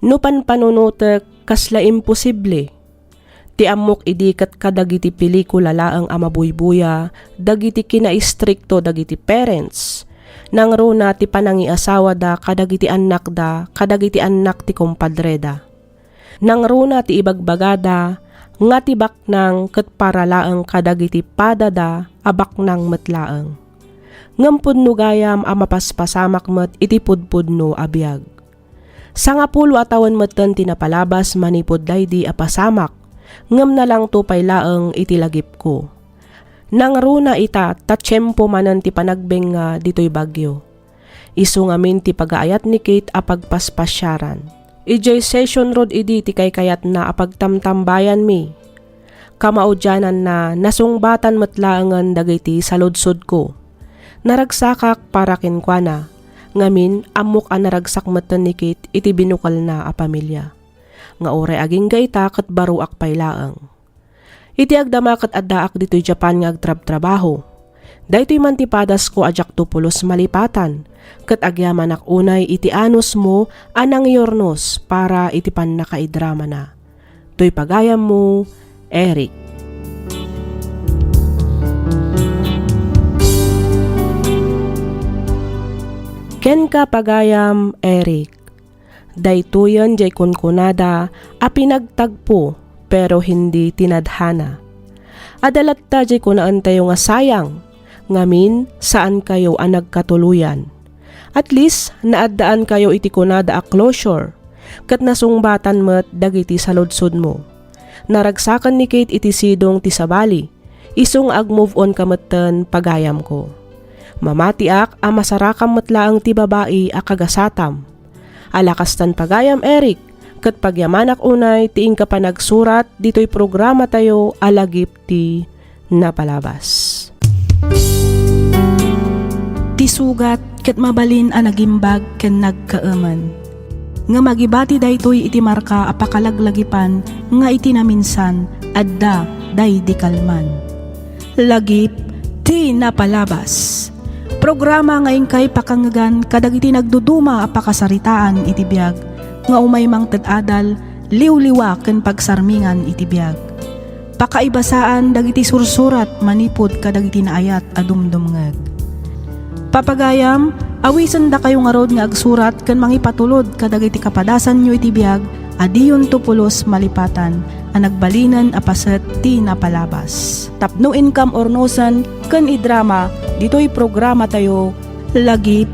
No panpanunotek, kasla imposible. Ti ammok idi ket kadagiti pelikula laeng a mabuybuya dagiti kinaistrikto dagiti parents. Nangruna ti panangiasawada kadagiti annakda kadagiti annak ti kumpadreda. Nangruna ti ibagbagada nga ti baknang ket para laeng kadagiti padada a baknang met laeng. Ngem pudno gayam a mapaspasamak met iti pudpudno a biag. Sangapulo a tawen metten ti napalabas manipud daydi a pasamak, ngem nalangto pay laeng iti lagipko. Nangruna ita ta tiempo manen ti panagbengnga ditoy bagyo. Isu ngamin ti pagaayat ni Kate a pagpaspasiaran. Idiay Session Road idi ti kaykayatna a pagtamtambayanmi. Kamaudiananna, nasungbatan met laengen dagiti saludsodko. Naragsakak para kenkuana. Ngamin, ammok a naragsak metten ni Kate iti binukelna a pamilia. Nga uray agingga ita ket baroak pay laeng. Iti agdama ket addaak ditoy Japan nga agtrabtrabaho. Daytoy man ti padasko a diakto pulos malipatan, ket agyamanak unay iti anusmo a nangyurnos para iti pannakaidramana. Toy pagayammo, Eric. Kenka, pagayam, Eric. Daytoyen diay kunkunada a pinagtagpo, pero hindi tinadhana. Adda latta diay kunaentayo nga sayang, ngamin, saankayo a nagkatuloyan. At least, naaddaankayo iti kunada a closure, ket nasungbatan met dagiti saludsodmo. Naragsaken ni Kate iti sidong ti sabali, isu nga ag-move on ka metten, pagayamko. Mamatiak a masarakam met laeng ti babai a kagasatam. Ala kastan, pagayam Eric, ket pagyamanak unay ti inka panagsurat ditoy programatayo a Lagip ti Napalabas. Ti sugat ket mabalin a nagimbag ken nagkaemen. Ngem agibati daytoy iti marka a pakalaglagipan nga iti naminsan adda daydi kalman. Lagip ti Napalabas. Programa nga inkay pakangngegan kadagiti nagduduma a pakasaritaan iti biag nga umay mangted adal, liwliwa ken pagsarmingan iti biag. Pakaibasaan dagiti sursurat manipud kadagiti naayat a dumdumngeg. Papagayam, awisendakayo ngarud nga agsurat ken mangipatulod kadagiti kapadasanyo iti biag a diyonto pulos malipatan a nagbalinen a paset ti napalabas. Tapno inkam urnosen ken idrama ditoy programatayo, Lagip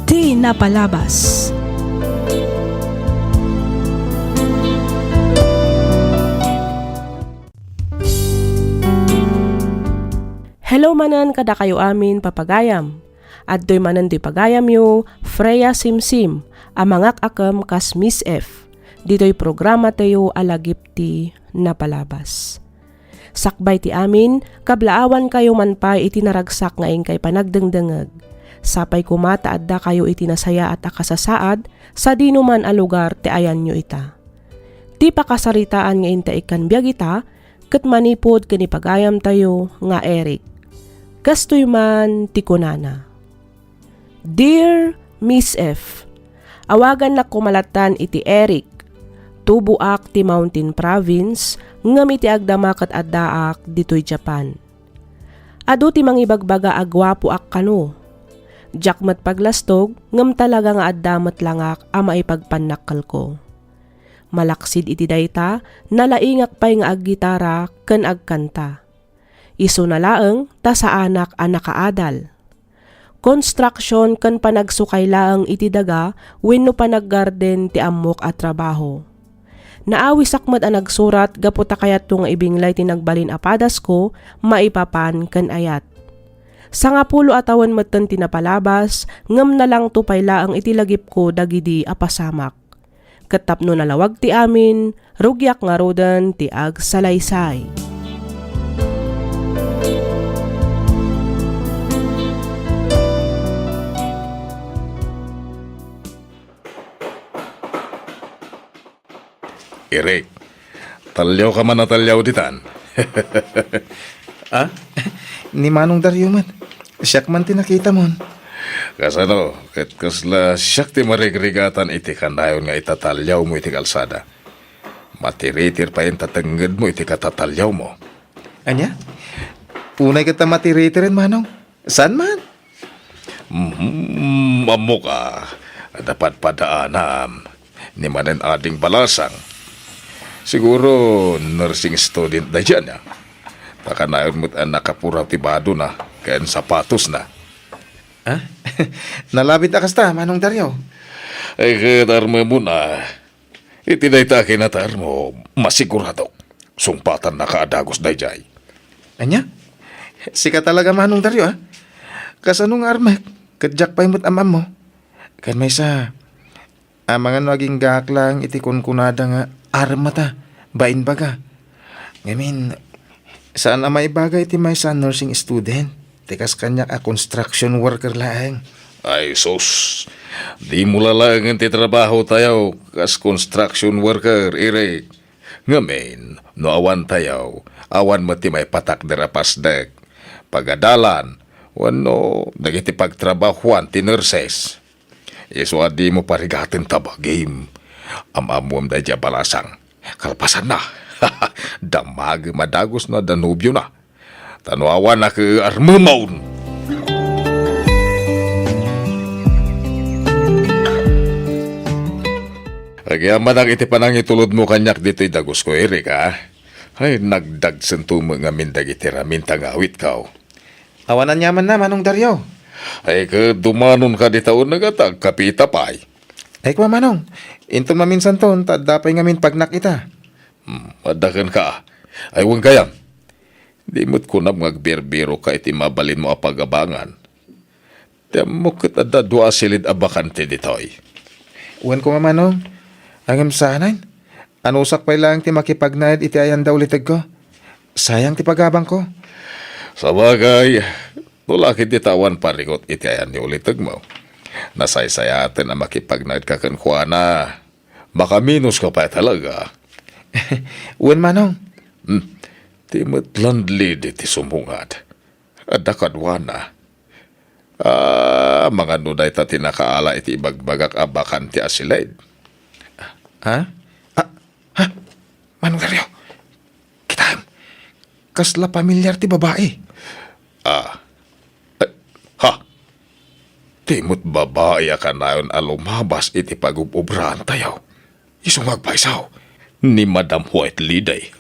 ti Napalabas. Hello manen kadakayo amin, papagayam. Adtoy manen toy pagayamyo, Freya Simsim, a mangak-akem kas Miss F, ditoy programatayo a Lagip ti Napalabas. Sakbay ti amin, kablaawankayo man pay iti naragsak nga inkay panagdengdengeg. Sapay koma ta addakayo iti nasayaat a kasasaad sadinoman a lugar ti ayanyo ita. Ti pakasaritaan nga inta ikkan biag ita, ket manipud ken ni pagayamtayo nga Eric. Kastoy man ti kunana, "Dear Miss F, awagannak koma lattan iti Eric. Tuboak ti Mountain Province, ngem iti agdama ket addaak ditoy Japan. Adu ti mangibagbaga a guapoak kano. Diak met paglastog, ngem talaga nga adda met langak a maipagpannakkelko. Malaksid iti dayta, nalaingak pay nga aggitara ken agkanta. Isuna laeng ta saanak a nakaadal. Konstruksion ken panagsukay laeng iti daga wenno panaggarden ti ammok a trabaho. Naawisak met a nagsurat gapu ta kayatko nga ibinglay ti nagbalin a padasko maipapan ken ayat. Sangapulo a tawen metten ti napalabas, ngem nalangto pay laeng iti lagipko dagidi a pasamak. Ket tapno nalawag ti amin, rugiak ngaruden ti agsalaysay. Eric, talliaw ka man a talliaw ditan. Ah? Ni Manong Dario met. Siak man ti nakitamon. Kasano, ket kasla siak ti marigrigatan iti kanayon nga itatalliawmo iti kalsada? Matiritir payen ta tengngedmo iti katatalliawmo. Ania? Unay ket ta matiritiren, Manong. Saan man? Mhm, ammok a, adda padpadaanam. Ni manen ading balasang. Siguro nursing student daydiay, ania? Ta kanayon met a nakapuraw ti badona ken sapatosna. Ah? Nalabit a kasta, Manong Dario? Ay, ket armemon a. Iti dayta a kinatarmo, masiguradok. Sungpatannaka a dagus daydiay. Ania? Sika talaga, Manong Dario, ah? Kasano nga armek? Ket diak pay met am-ammo. Ken maysa, amangan no aginggaak laeng iti kunkunada nga arem mata, bain baga. Ngamin, saan a maibaga iti maysa a nursing student, ti kas kaniak a construction worker laeng. Ay, sus! Dimo lalaengen ti trabahotayo kas construction worker, Eric. Ngamin, no awantayo, awan met ti maipatakder a pasdek, pagadalan, wenno dagiti pagtrabahoan ti nurses. Isu a dimo parigaten ta bagim. Am-ammoem daydiay a balasang. Kalpasanna, damagem a dagus no adda nobiona. Ta no awan a ket armemon. Agyamanak iti panangitulodmo kaniak ditoy dagusko, Eric, a? Ay, nagdagsento met ngamin dagiti raminta nga awitko. Awan aniamanna, Manong Dario. Ay, ket dumanonka dita uneg a ta agkapita pay. Ay, kua, Manong. Inton maminsanton, ta adda pay ngamin pagnak ita. Hmm, adda kenka. Ay, wen gayam. Di met kunam nga agbirbirokka iti mabalinmo a pagabangan. Ti ammok ket adda dua a silid a bakante ditoy. Wen koma, Manong. Ngem saanen. Anusak pay laeng ti makipagnaed iti ayan da ulitegko. Sayang ti pagabangko. Sabagay, no la ket dita awan parigot iti ayan ni ulitegmo, nasaysayaten a makipagnaedka kenkuana. Makaminos ka pay talaga. Wen, Manong. Hmm. Ti met landlady ti sumungad. Adda kaduana. Ah, amangan no dayta ti nakaala iti ibagbagak a bakante a silid. Ha? Ah, ha? Manong Dario, kitaem. Kasla pamilyar ti babai. Ah. Eh, ha? Ti met babai a kanayon a lumabas iti pagub-obraantayo. Isu nga agpayso ni Madam White Lady.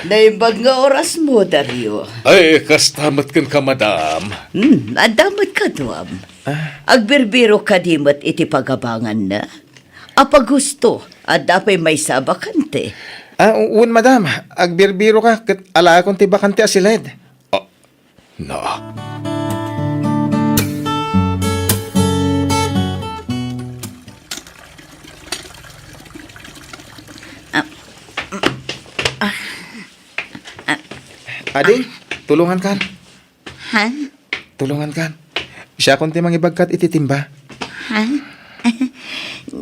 Naimbag nga orasmo, Dario. Ay, kasta met kenka, madam. Hmm, adda met kaduam. Ah. Agbirbiro kadi met iti pagabanganna? Apay gusto, adda pay maysa a bakante? Ah, u-, wen, madam. Agbirbiroka ket alaekon ti bakante a silid. Ah, na. Ah, mm, ah, ah. Ading, tulungankan. Ha? Tulungankan. Siakon ti mangibagkat iti timba. Ha?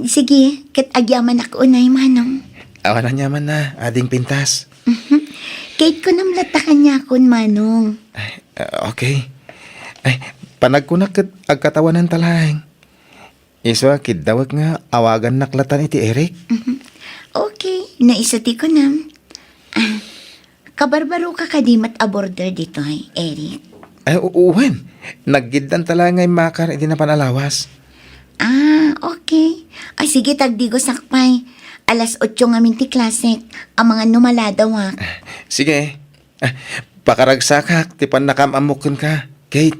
Sige, ket agyamanak unay, Manong. Awan aniamanna, ading pintas. Mhm. Ket kunam latta kaniakon, Manong. Ay, ah, okay. Ay, panagkunak ket agkatawanan ta laeng. Isu a kiddawek nga awagannak latan iti Eric. Mhm. Okay, no isu ti kunam. Ah, kabarbaroka kadi met a border ditoy, Eric? Ay, u-, wen. Naggiddan ta laeng nga immakar iti napan a lawas. Ah, okay. Ay, sige, tagdigosak pay. Alas otso ngamin ti klasek, amangan no maladawak. Sige. Ah, pakaragsakak ti pannakaam-ammok kenka, Kate.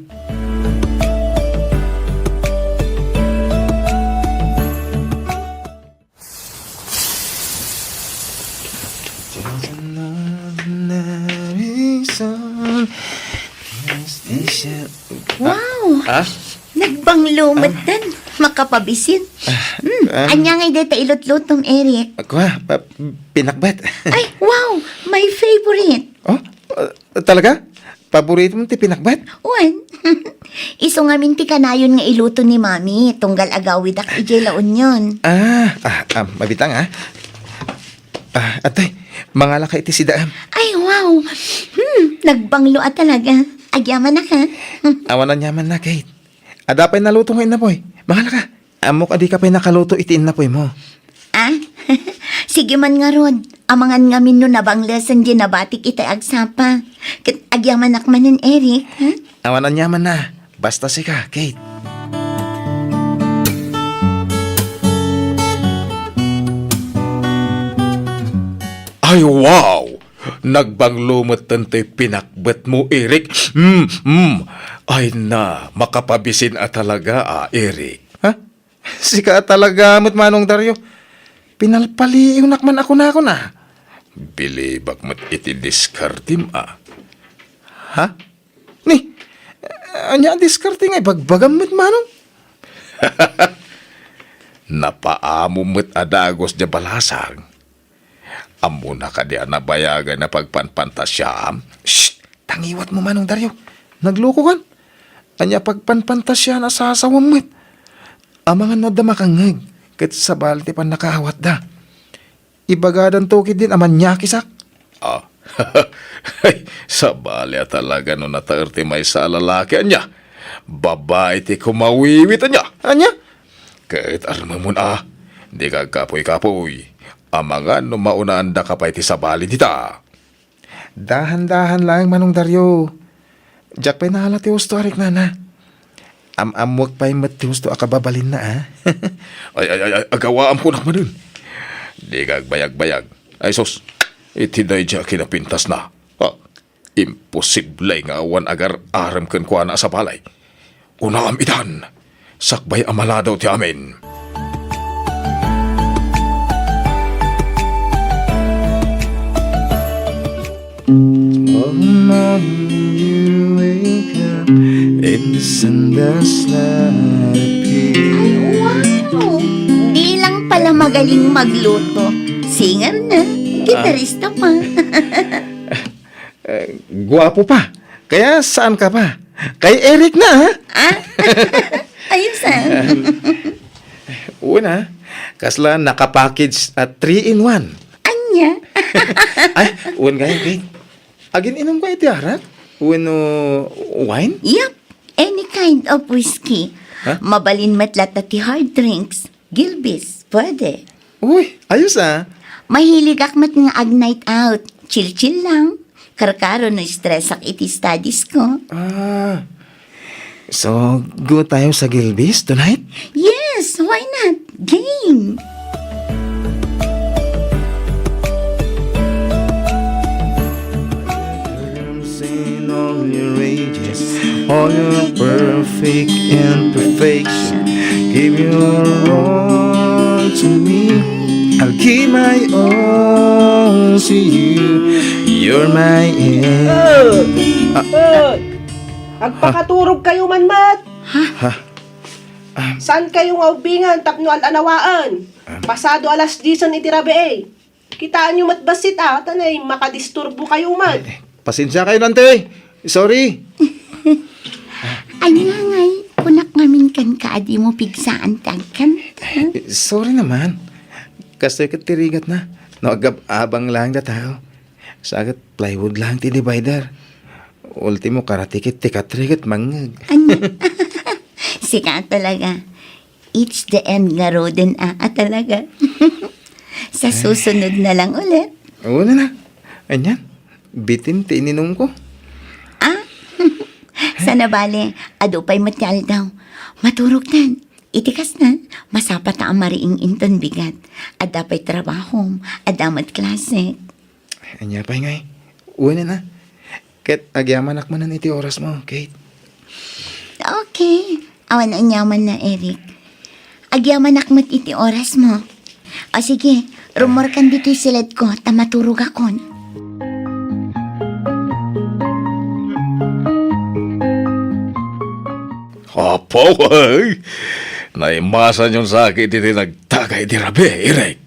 Wow! Ah? Nagbanglo met dan. Makapabisin. Hmm, ah. Ania ngay deta ilutlutom, Eric? Kua, pa-, pinakbet. Ay, wow! My favorite. Oh, ah, talaga? Paborito mo ti pinakbet? Wen. Isu ngamin ti kanayon nga iluto ni Mami, tunggal agawidak idiay La Union. Ah, ah, ah, mabitang, ah. Ah, atoy, mangalaka iti sidaam. Ay, wow! Hmm, nagbanglo a talaga. Agyamanak, ha? Awan aniamanna, Kate. Adda pay naluto nga innapoy. Mangalaka. Ammok a dika pay nakaluto iti innapoymo. Ah? Sige man ngarud. Amangan ngamin no nabanglesen diay nabatik iti agsapa. Ket agyamanak manen, Eric, ha? Awan aniamanna. Basta sika, Kate. Ay, wow! Nagbanglo met daytoy pinakbetmo, Eric. Mm, mm. Ay na, makapabisin a talaga, ah, Eric. Ha? Sika a talaga met, Manong Dario. Pinalpaliiwnak man a kunakon, ah. Bilibak met iti diskartem, ah. Ha? Ni, ania a diskarte nga ibagbagam met, Manong? Napaamom met a dagus diay balasang. Ammona kadi a nabayagan a pagpanpantasiaam? Shh! Tangiwatmo, Manong Dario. Naglukokan. Ania pagpanpantasiaan a sasawem met? Amangan no adda makangngeg, ket sabali ti pannakaawatda. Ibagadanto ketdin a maniakisak. Ah. Ay, sabali a talaga no nataer ti maysa a lalaki. Ania? Babai ti kumawiwit. Ania? Ania? Ket armemon a, dika agkapuy-kapuy. Amangan no maunaandaka pay ti sabali dita. Dahan-dahan laeng, Manong Dario. Diak pay naala ti husto a riknana. Am-ammoek pay met ti husto a kababalinna, a. Ay, ay, ay, ay, agawaam kunak manen. Dika agbayagbayag. Ay sus, iti daydi a kinapintasna. Ah, imposible nga awan agar-arem kenkuana a sabali. Unaam itan, sakbay a maladaw ti amin. All morning you wake up and the sun does not appear. Ay, wow! Di lang pala magaling magluto. Singer na, gitarista pa. Eh, guwapo pa. Kaya saan ka pa? Kay Eric na, ha? Ah? Ayos, ah. Una, kasla naka-package a three-in-one. Ania? Ay, wen gayam, Kate. Agin-inom ka iti arak? Wenno wine? Yep. Any kind of whiskey. Ha? Mabalin met latta ti hard drinks. Gilbis, pwede. Uy, ayos, ah. Mahiligak met nga ag-night out. Chill-chill lang. Karkaro no stressak iti studies ko. Ah. So, go tayo sa Gilbis tonight? Yes, why not? Game! All your perfect imperfection, give your all to me. I'll give my all to you. You're my end. Oy! Ah. Oy! Agpakaturog kayo man met. Ha? Ah. Saan kayo nga ubbingan tapno al-anawaen? Ah. Pasado alas diesen iti rabii. Kitaenyo met bassit, a, ta nay makadisturbo kayo met. Eh, pasensia kayo, Nante. Sorry. Ania ngay, kunak ngamin kenka a dimo pigsaan ti agkanta. Eh, sorry naman. Kastoy ket ti rigatna. No, agab-abang laeng datayo. Sa ket plywood laeng ti divider. Ultimo, karatikit ti katri ket mangngeg. Ania? Sika talaga. It's the end ngaruden, a, a talaga. Sa susunod na lang ulit. Wen na. Anian? Bitin ti ininumko. Ah? Sana bale, adu pay met ti aldaw. Maturogtan. Iti kasna, masapata a mariing inton bigat. Adda pay trabahom, adda met klasek. Ania pay ngay? Wen a. Ket agyamanak manen iti orasmo, Kate. Okay. Awan aniamanna, Eric. Agyamanak met iti orasmo. O sige, rummuarkan ditoy siledko ta maturogakon. Apo, ay! Naimasanyon sa akin iti nagtagay iti rabii, Eric.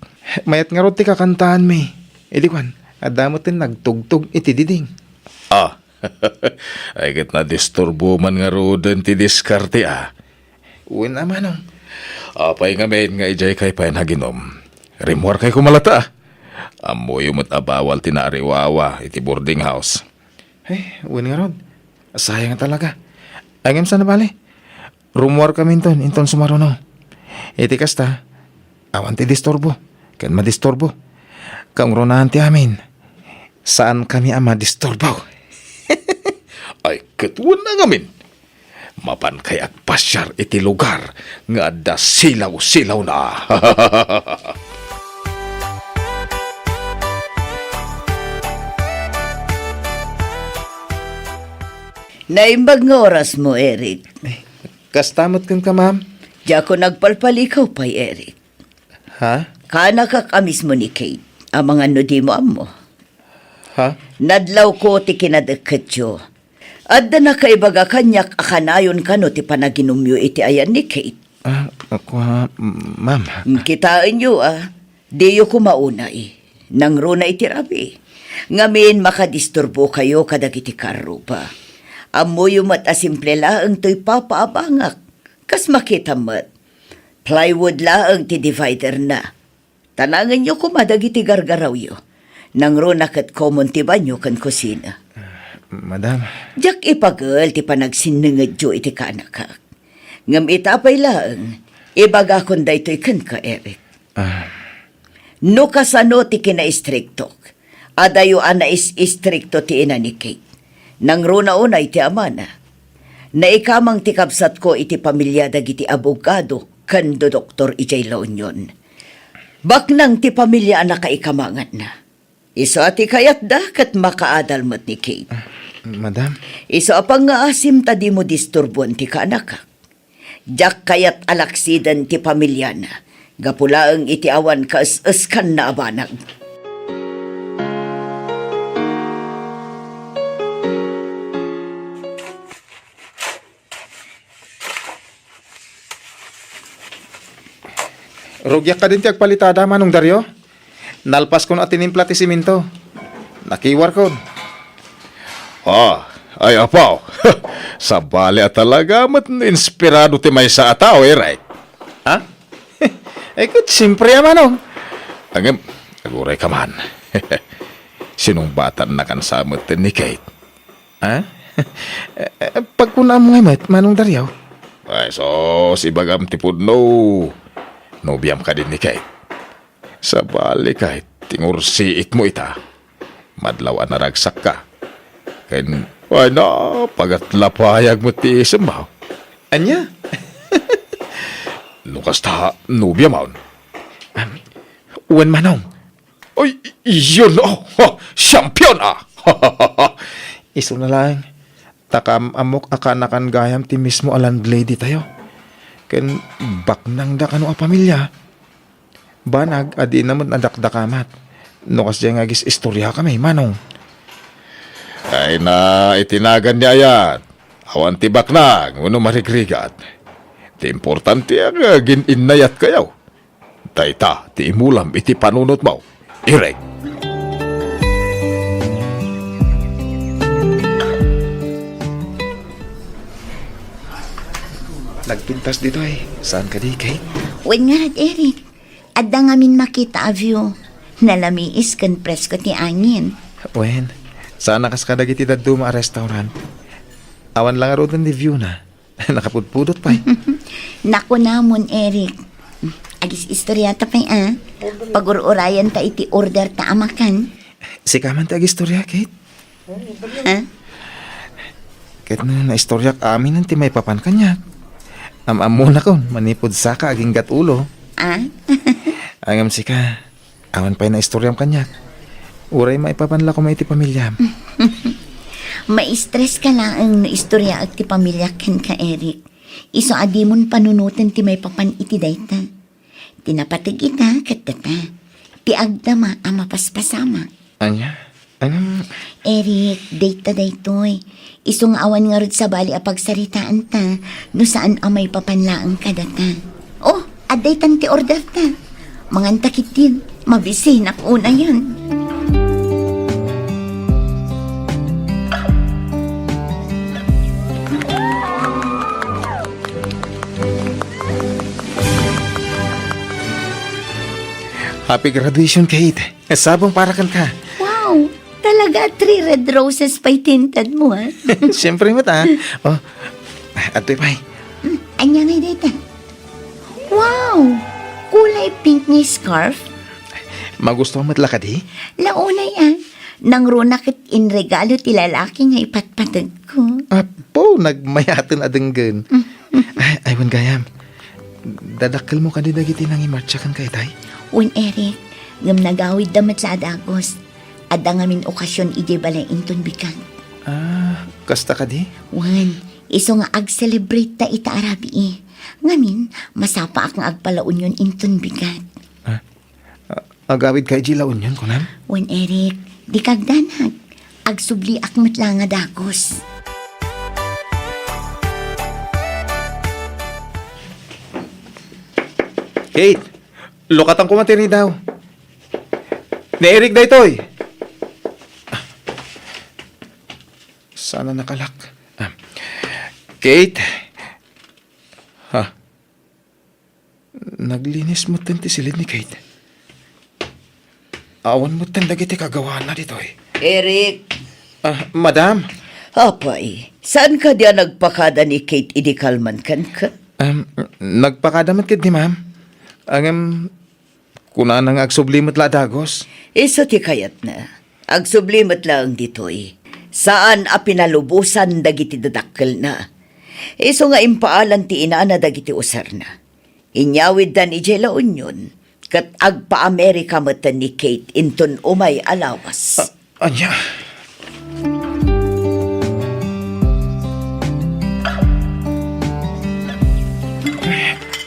Mayat ngarud ti kakantaanmi. Idi kuan, adda met ti nagtugtog iti diding. Ah, ay ket nadisturbo man ngaruden ti diskarte, a. Wen a, manong. Apay ngamin nga idiay kay pay naginom? Rimmuarkay koma latta, a. Ammoyo met a bawal ti naariwawa iti boarding house. Ay, wen ngarud. Sayang talaga. Ay, ngem saan a bale? Rummuarkami inton, inton sumaruno. Iti kasta, awan ti disturbo, ken madisturbo. Kaungrunaan ti amin, saankami a madisturbo. Ay, ket wen a ngamin. Mapankay agpasiar iti lugar nga adda silaw-silawna. Naimbag nga orasmo, Eric. Kasta met kenka, ma'am? Diakon agpalpalikaw pay, Eric. Ha? Kaanakak a mismo ni Kate, amangan no dimo ammo. Ha? Nadlawko ti kinadeketyo. Adda nakaibaga kaniak a kanayon kano ti panaginumyo iti ayan ni Kate. Ah, ako, ah, m-, ma'am. Mm, kitaenyo, a. Diyo koma unay. Nangruna iti rabii. Ngamin, makadisturbokayo kadagiti karruba. Ammoyo met a simple laeng toy papaabangak. Kas makitam met, plywood laeng ti dividerna. Tanangenyo koma dagiti gargarawyo. Nangruna ket common ti banyo ken kusina. Ah, madam. Diak ipagel ti panagsinnengedyo iti kaanakak. Ngem ita pay laeng, ibagakon daytoy kenka, Eric. Ah. No kasano ti kinaistriktok, adayo a nais-istrikto ti ina ni Kate. Nangruna unay ti amana. Naikamang ti kabsatko iti pamilia dagiti abogado ken dodoktor idiay La Union. Baknang ti pamilia a nakaikamanganna. Isu a ti kayatda ket makaadal met ni Kate. Ah, madam. Isu a pangngaasim ta dimo disturboen ti kaanakak. Diak kayat a laksiden ti pamiliana, gapu laeng iti awan kaes-eskanna a banag. Rugiak kadin ti agpalitada, Manong Dario. Nalpaskon a tinimpla ti simento. Nakiwarkon. Ah, ay, apaw. Sabali a talaga met no inspirado ti maysa a tao, Eric. Ha? Ay, ket, siyempre, a, Manong. Ngem, aguray ka man. Sinungbatannakan sa met ni Kate. Ha? Eh, eh, pagkunaam ngay met, Manong Dario? Ay, sus, ibagam ti pudno. Nobiam kadin ni Kate. Sabali, Kate, tingursiitmo ita. Madlaw a naragsakka. Ken, ay na, pagatlapayag met ti isemmo. Ania? No kasta, nobiamon? Am, wen, Manong. Ay, iyon, oh, oh, champion, a. Isuna laeng, ta kaam-ammok a kaanakan gayam ti mismo a landlady tayo. Ken baknangda kano a pamilia. Banag a dina met nadakdakamat. No kasdiay nga agis-istoriakami, Manong. Ay na, itinagan ni ayat. Awan ti baknang wenno marigrigat. Ti importante a gin-innayatkayo. Dayta ti imulam iti panunotmo, Eric. Nagpintas ditoy. Saan kadi, Kate? Wen ngarud, Eric. Adda ngamin makita a view. Nalamiis ken presko ti angin. Wen, saan a kas kadagiti dadduma a restaurant. Awan la ngaruden ti view na. Nakapudpudot pay. Nakunamon, Eric. Agis-istoriata pay, a. Pagur-urayanta iti orderta a makan. Sika man ti agistoria, Kate. Ha? Ket no naistoriak amin ti maipapan kaniak. Am-ammonakon manipud saka aginggat ulo. Ah? Ngem sika, awan pay naistoriam kaniak. Uray maipapan la koma iti pamiliam. Maistres ka laeng no istoriaek ti pamiliak kenka, Eric. Isu a dimon panunoten ti maipapan iti dayta. Ti napateg ita ket data. Ti agdama a mapaspasamak. Ania? Anam? Eric, date ta daytoy. Isu nga awan ngarud sabali a pagsaritaanta no saan a maipapan laeng kadata. Oh, adda itan ti order ta. Manganta ketdin. Mabisinak unayen. Happy graduation, Kate. Sabong para kenka. Wow! Talaga, three red roses pay tinted mo, ha? Siyempre met, ah. Oh, adtoy pay. Mm, ania ngay dayta? Wow! Kulay pink nga scarf. Magusto met la kadi? Launay, ah. Nangruna ket inregalo ti lalaki nga ipatpateg ko. Apo, nagmayaten a denggen. Mm. Ay, ay, wen gayam. Dadakkelmo kadi dagiti nangimartsa kenka itay? Wen, Eric, ngem nagawidda met la a dagus. Adda ngamin okasion idiay balay inton bigat. Ah, kasta kadi? Wen, isu nga ag-celebrate ta ita a rabii. Ngamin, masapaak nga agpalaunion inton bigat. Ah, ah, agawidka idiay La Union, kunam? Wen, Eric, dika agdanag. Agsubliak met la nga dagus. Kate, lukatan koma ti ridaw. Ni Eric daytoy. Sana nakalak. Ah. Kate? Ha? Naglinis metten ti siled ni Kate. Awan metten dagiti kagawaanna ditoy. Eric! Ah, madam? Apay, saan kadi a nagpakada ni Kate idi kalman kenka? Um, nagpakada met ketdi, ma'am. Ngem, kunana nga agsubli met la a dagus. Isu ti kayatna. Agsubli met laeng ditoy. Saan a pinalubosan dagiti dadakkelna. Isu nga impaalan ti inana dagiti usarna. Inyawiddan idiay La Union, ket agpa-Amerika metten ni Kate inton umay a lawas. A-, ania?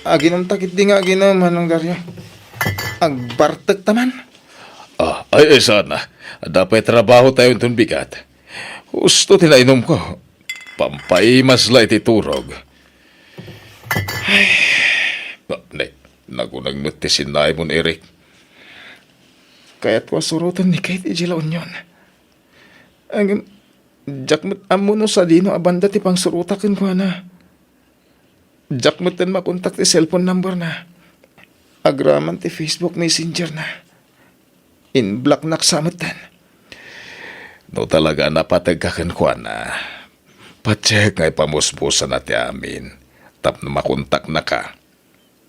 Aginumta ketdi nga aginum, Manong Dario. Agbartek ta man. Ah, ay, ay, sana. Adda pay trabaho tayo inton bigat. Husto ti nainumko. Pampaimas la iti turog. Ay, ba, ne, nagunag met ti sinnaimon, Eric. Kayatko a suroten ni Kate idiay La Union. Ngem, diak met ammo no sadino a banda ti pangsurotak kenkuana. Diak metten makontak ti cellphone number na. Agraman ti Facebook Messenger na. In-block nak sa metten. No talaga a napategka kenkuana, patiek nga ipamusmusana ti amin tapno makontaknaka.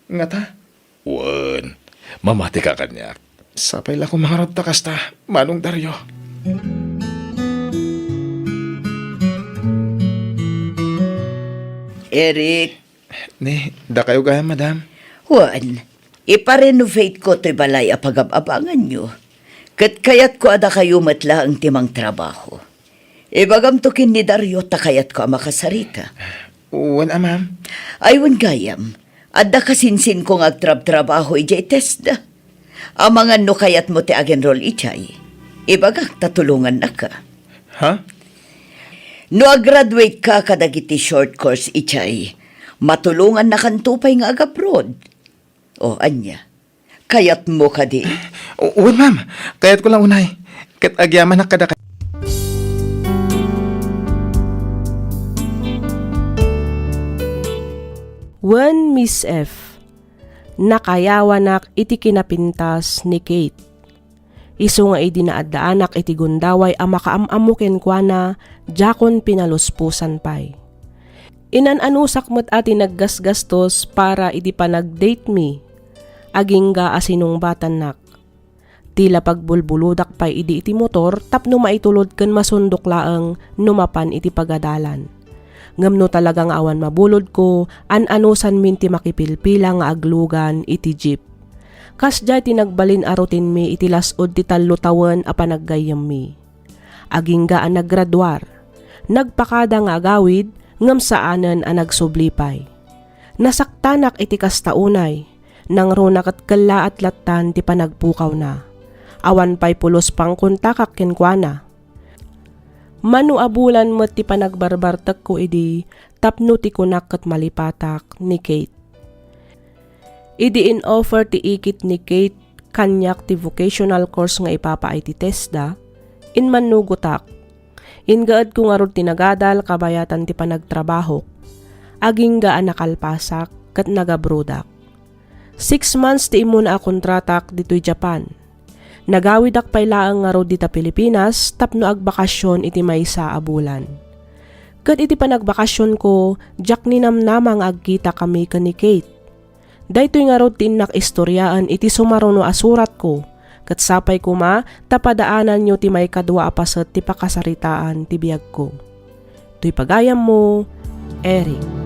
Ngata? Wen, mamatika kaniak. Sapay la koma ngarud ta kasta, Manong Dario. Eric. Ni, dakayo gayam, madam? Wen, ipa-renovate ko toy balay a pagab-abanganyo. Ket kayatko a dakayo met laeng ti mangtrabaho. Ibagamto ken ni Dario ta kayatko a makasarita. Wen a, ma'am. Ay, wen gayam. Adda kasinsinko nga agtrabtrabaho idiay TESDA. Amangan no kayatmo ti ag-enroll idiay. Ibagak ta tulongannaka. Ha? No ag-graduate ka kadagiti short course idiay, matulongannakanto pay nga ag-abroad. O, ania? Kayatmo kadi? O, wen, ma'am. Kayatko la unay. Ket agyamanak kadakayo. Wen, Miss F, nakayawanak iti kinapintas ni Kate. Isu nga idi naaddaanak iti gundaway a makaam-ammo kenkuana, diakon pinalusposan pay. Inan-anusak met a ti naggasgastos para idi panag-date mi, agingga a sinungbatannak. Ti la pagbulbuludak pay idi iti motor tapno maitulod ken masundok laeng no mapan iti pagadalan. Ngem no talaga nga awan mabulodko, an-anusanmin ti makipilpila nga aglugan iti jeep. Kasdiay ti nagbalin a routinemi iti las-ud ti tallo tawen a panaggayyemmi. Agingga a naggraduar. Nagpakada nga agawid, ngem saanen a nagsubli pay. Nasaktanak iti kasta unay. Nangruna ket kellaat lattan ti panagpukawna. Awan pay pulos pangkontakak kenkuana. Mano a bulan met ti panagbarbartekko idi tapno ti kunak ket malipatak ni Kate. Idi in-offer ti ikit ni Kate kaniak ti vocational course nga ipapaay ti TESDA, immannugotak. Ingaedko ngarud ti nagadal kabayatan ti panagtrabahok. Agingga a nakalpasak ket nagabrodak. Six months ti immuna a kontratak ditoy Japan. Nagawidak pay laeng ngarud dita Pilipinas tapno agbakasyon iti maysa a bulan. Ket iti panagbakasyonko, diak ninamnama nga agkitakami ken ni Kate. Daytoy ngarud ti innak istoriaen iti sumaruno a suratko, ket sapay koma ta padaananyo ti maikadua a paset ti pakasaritaan ti biagko. Toy pagayammo, Eric.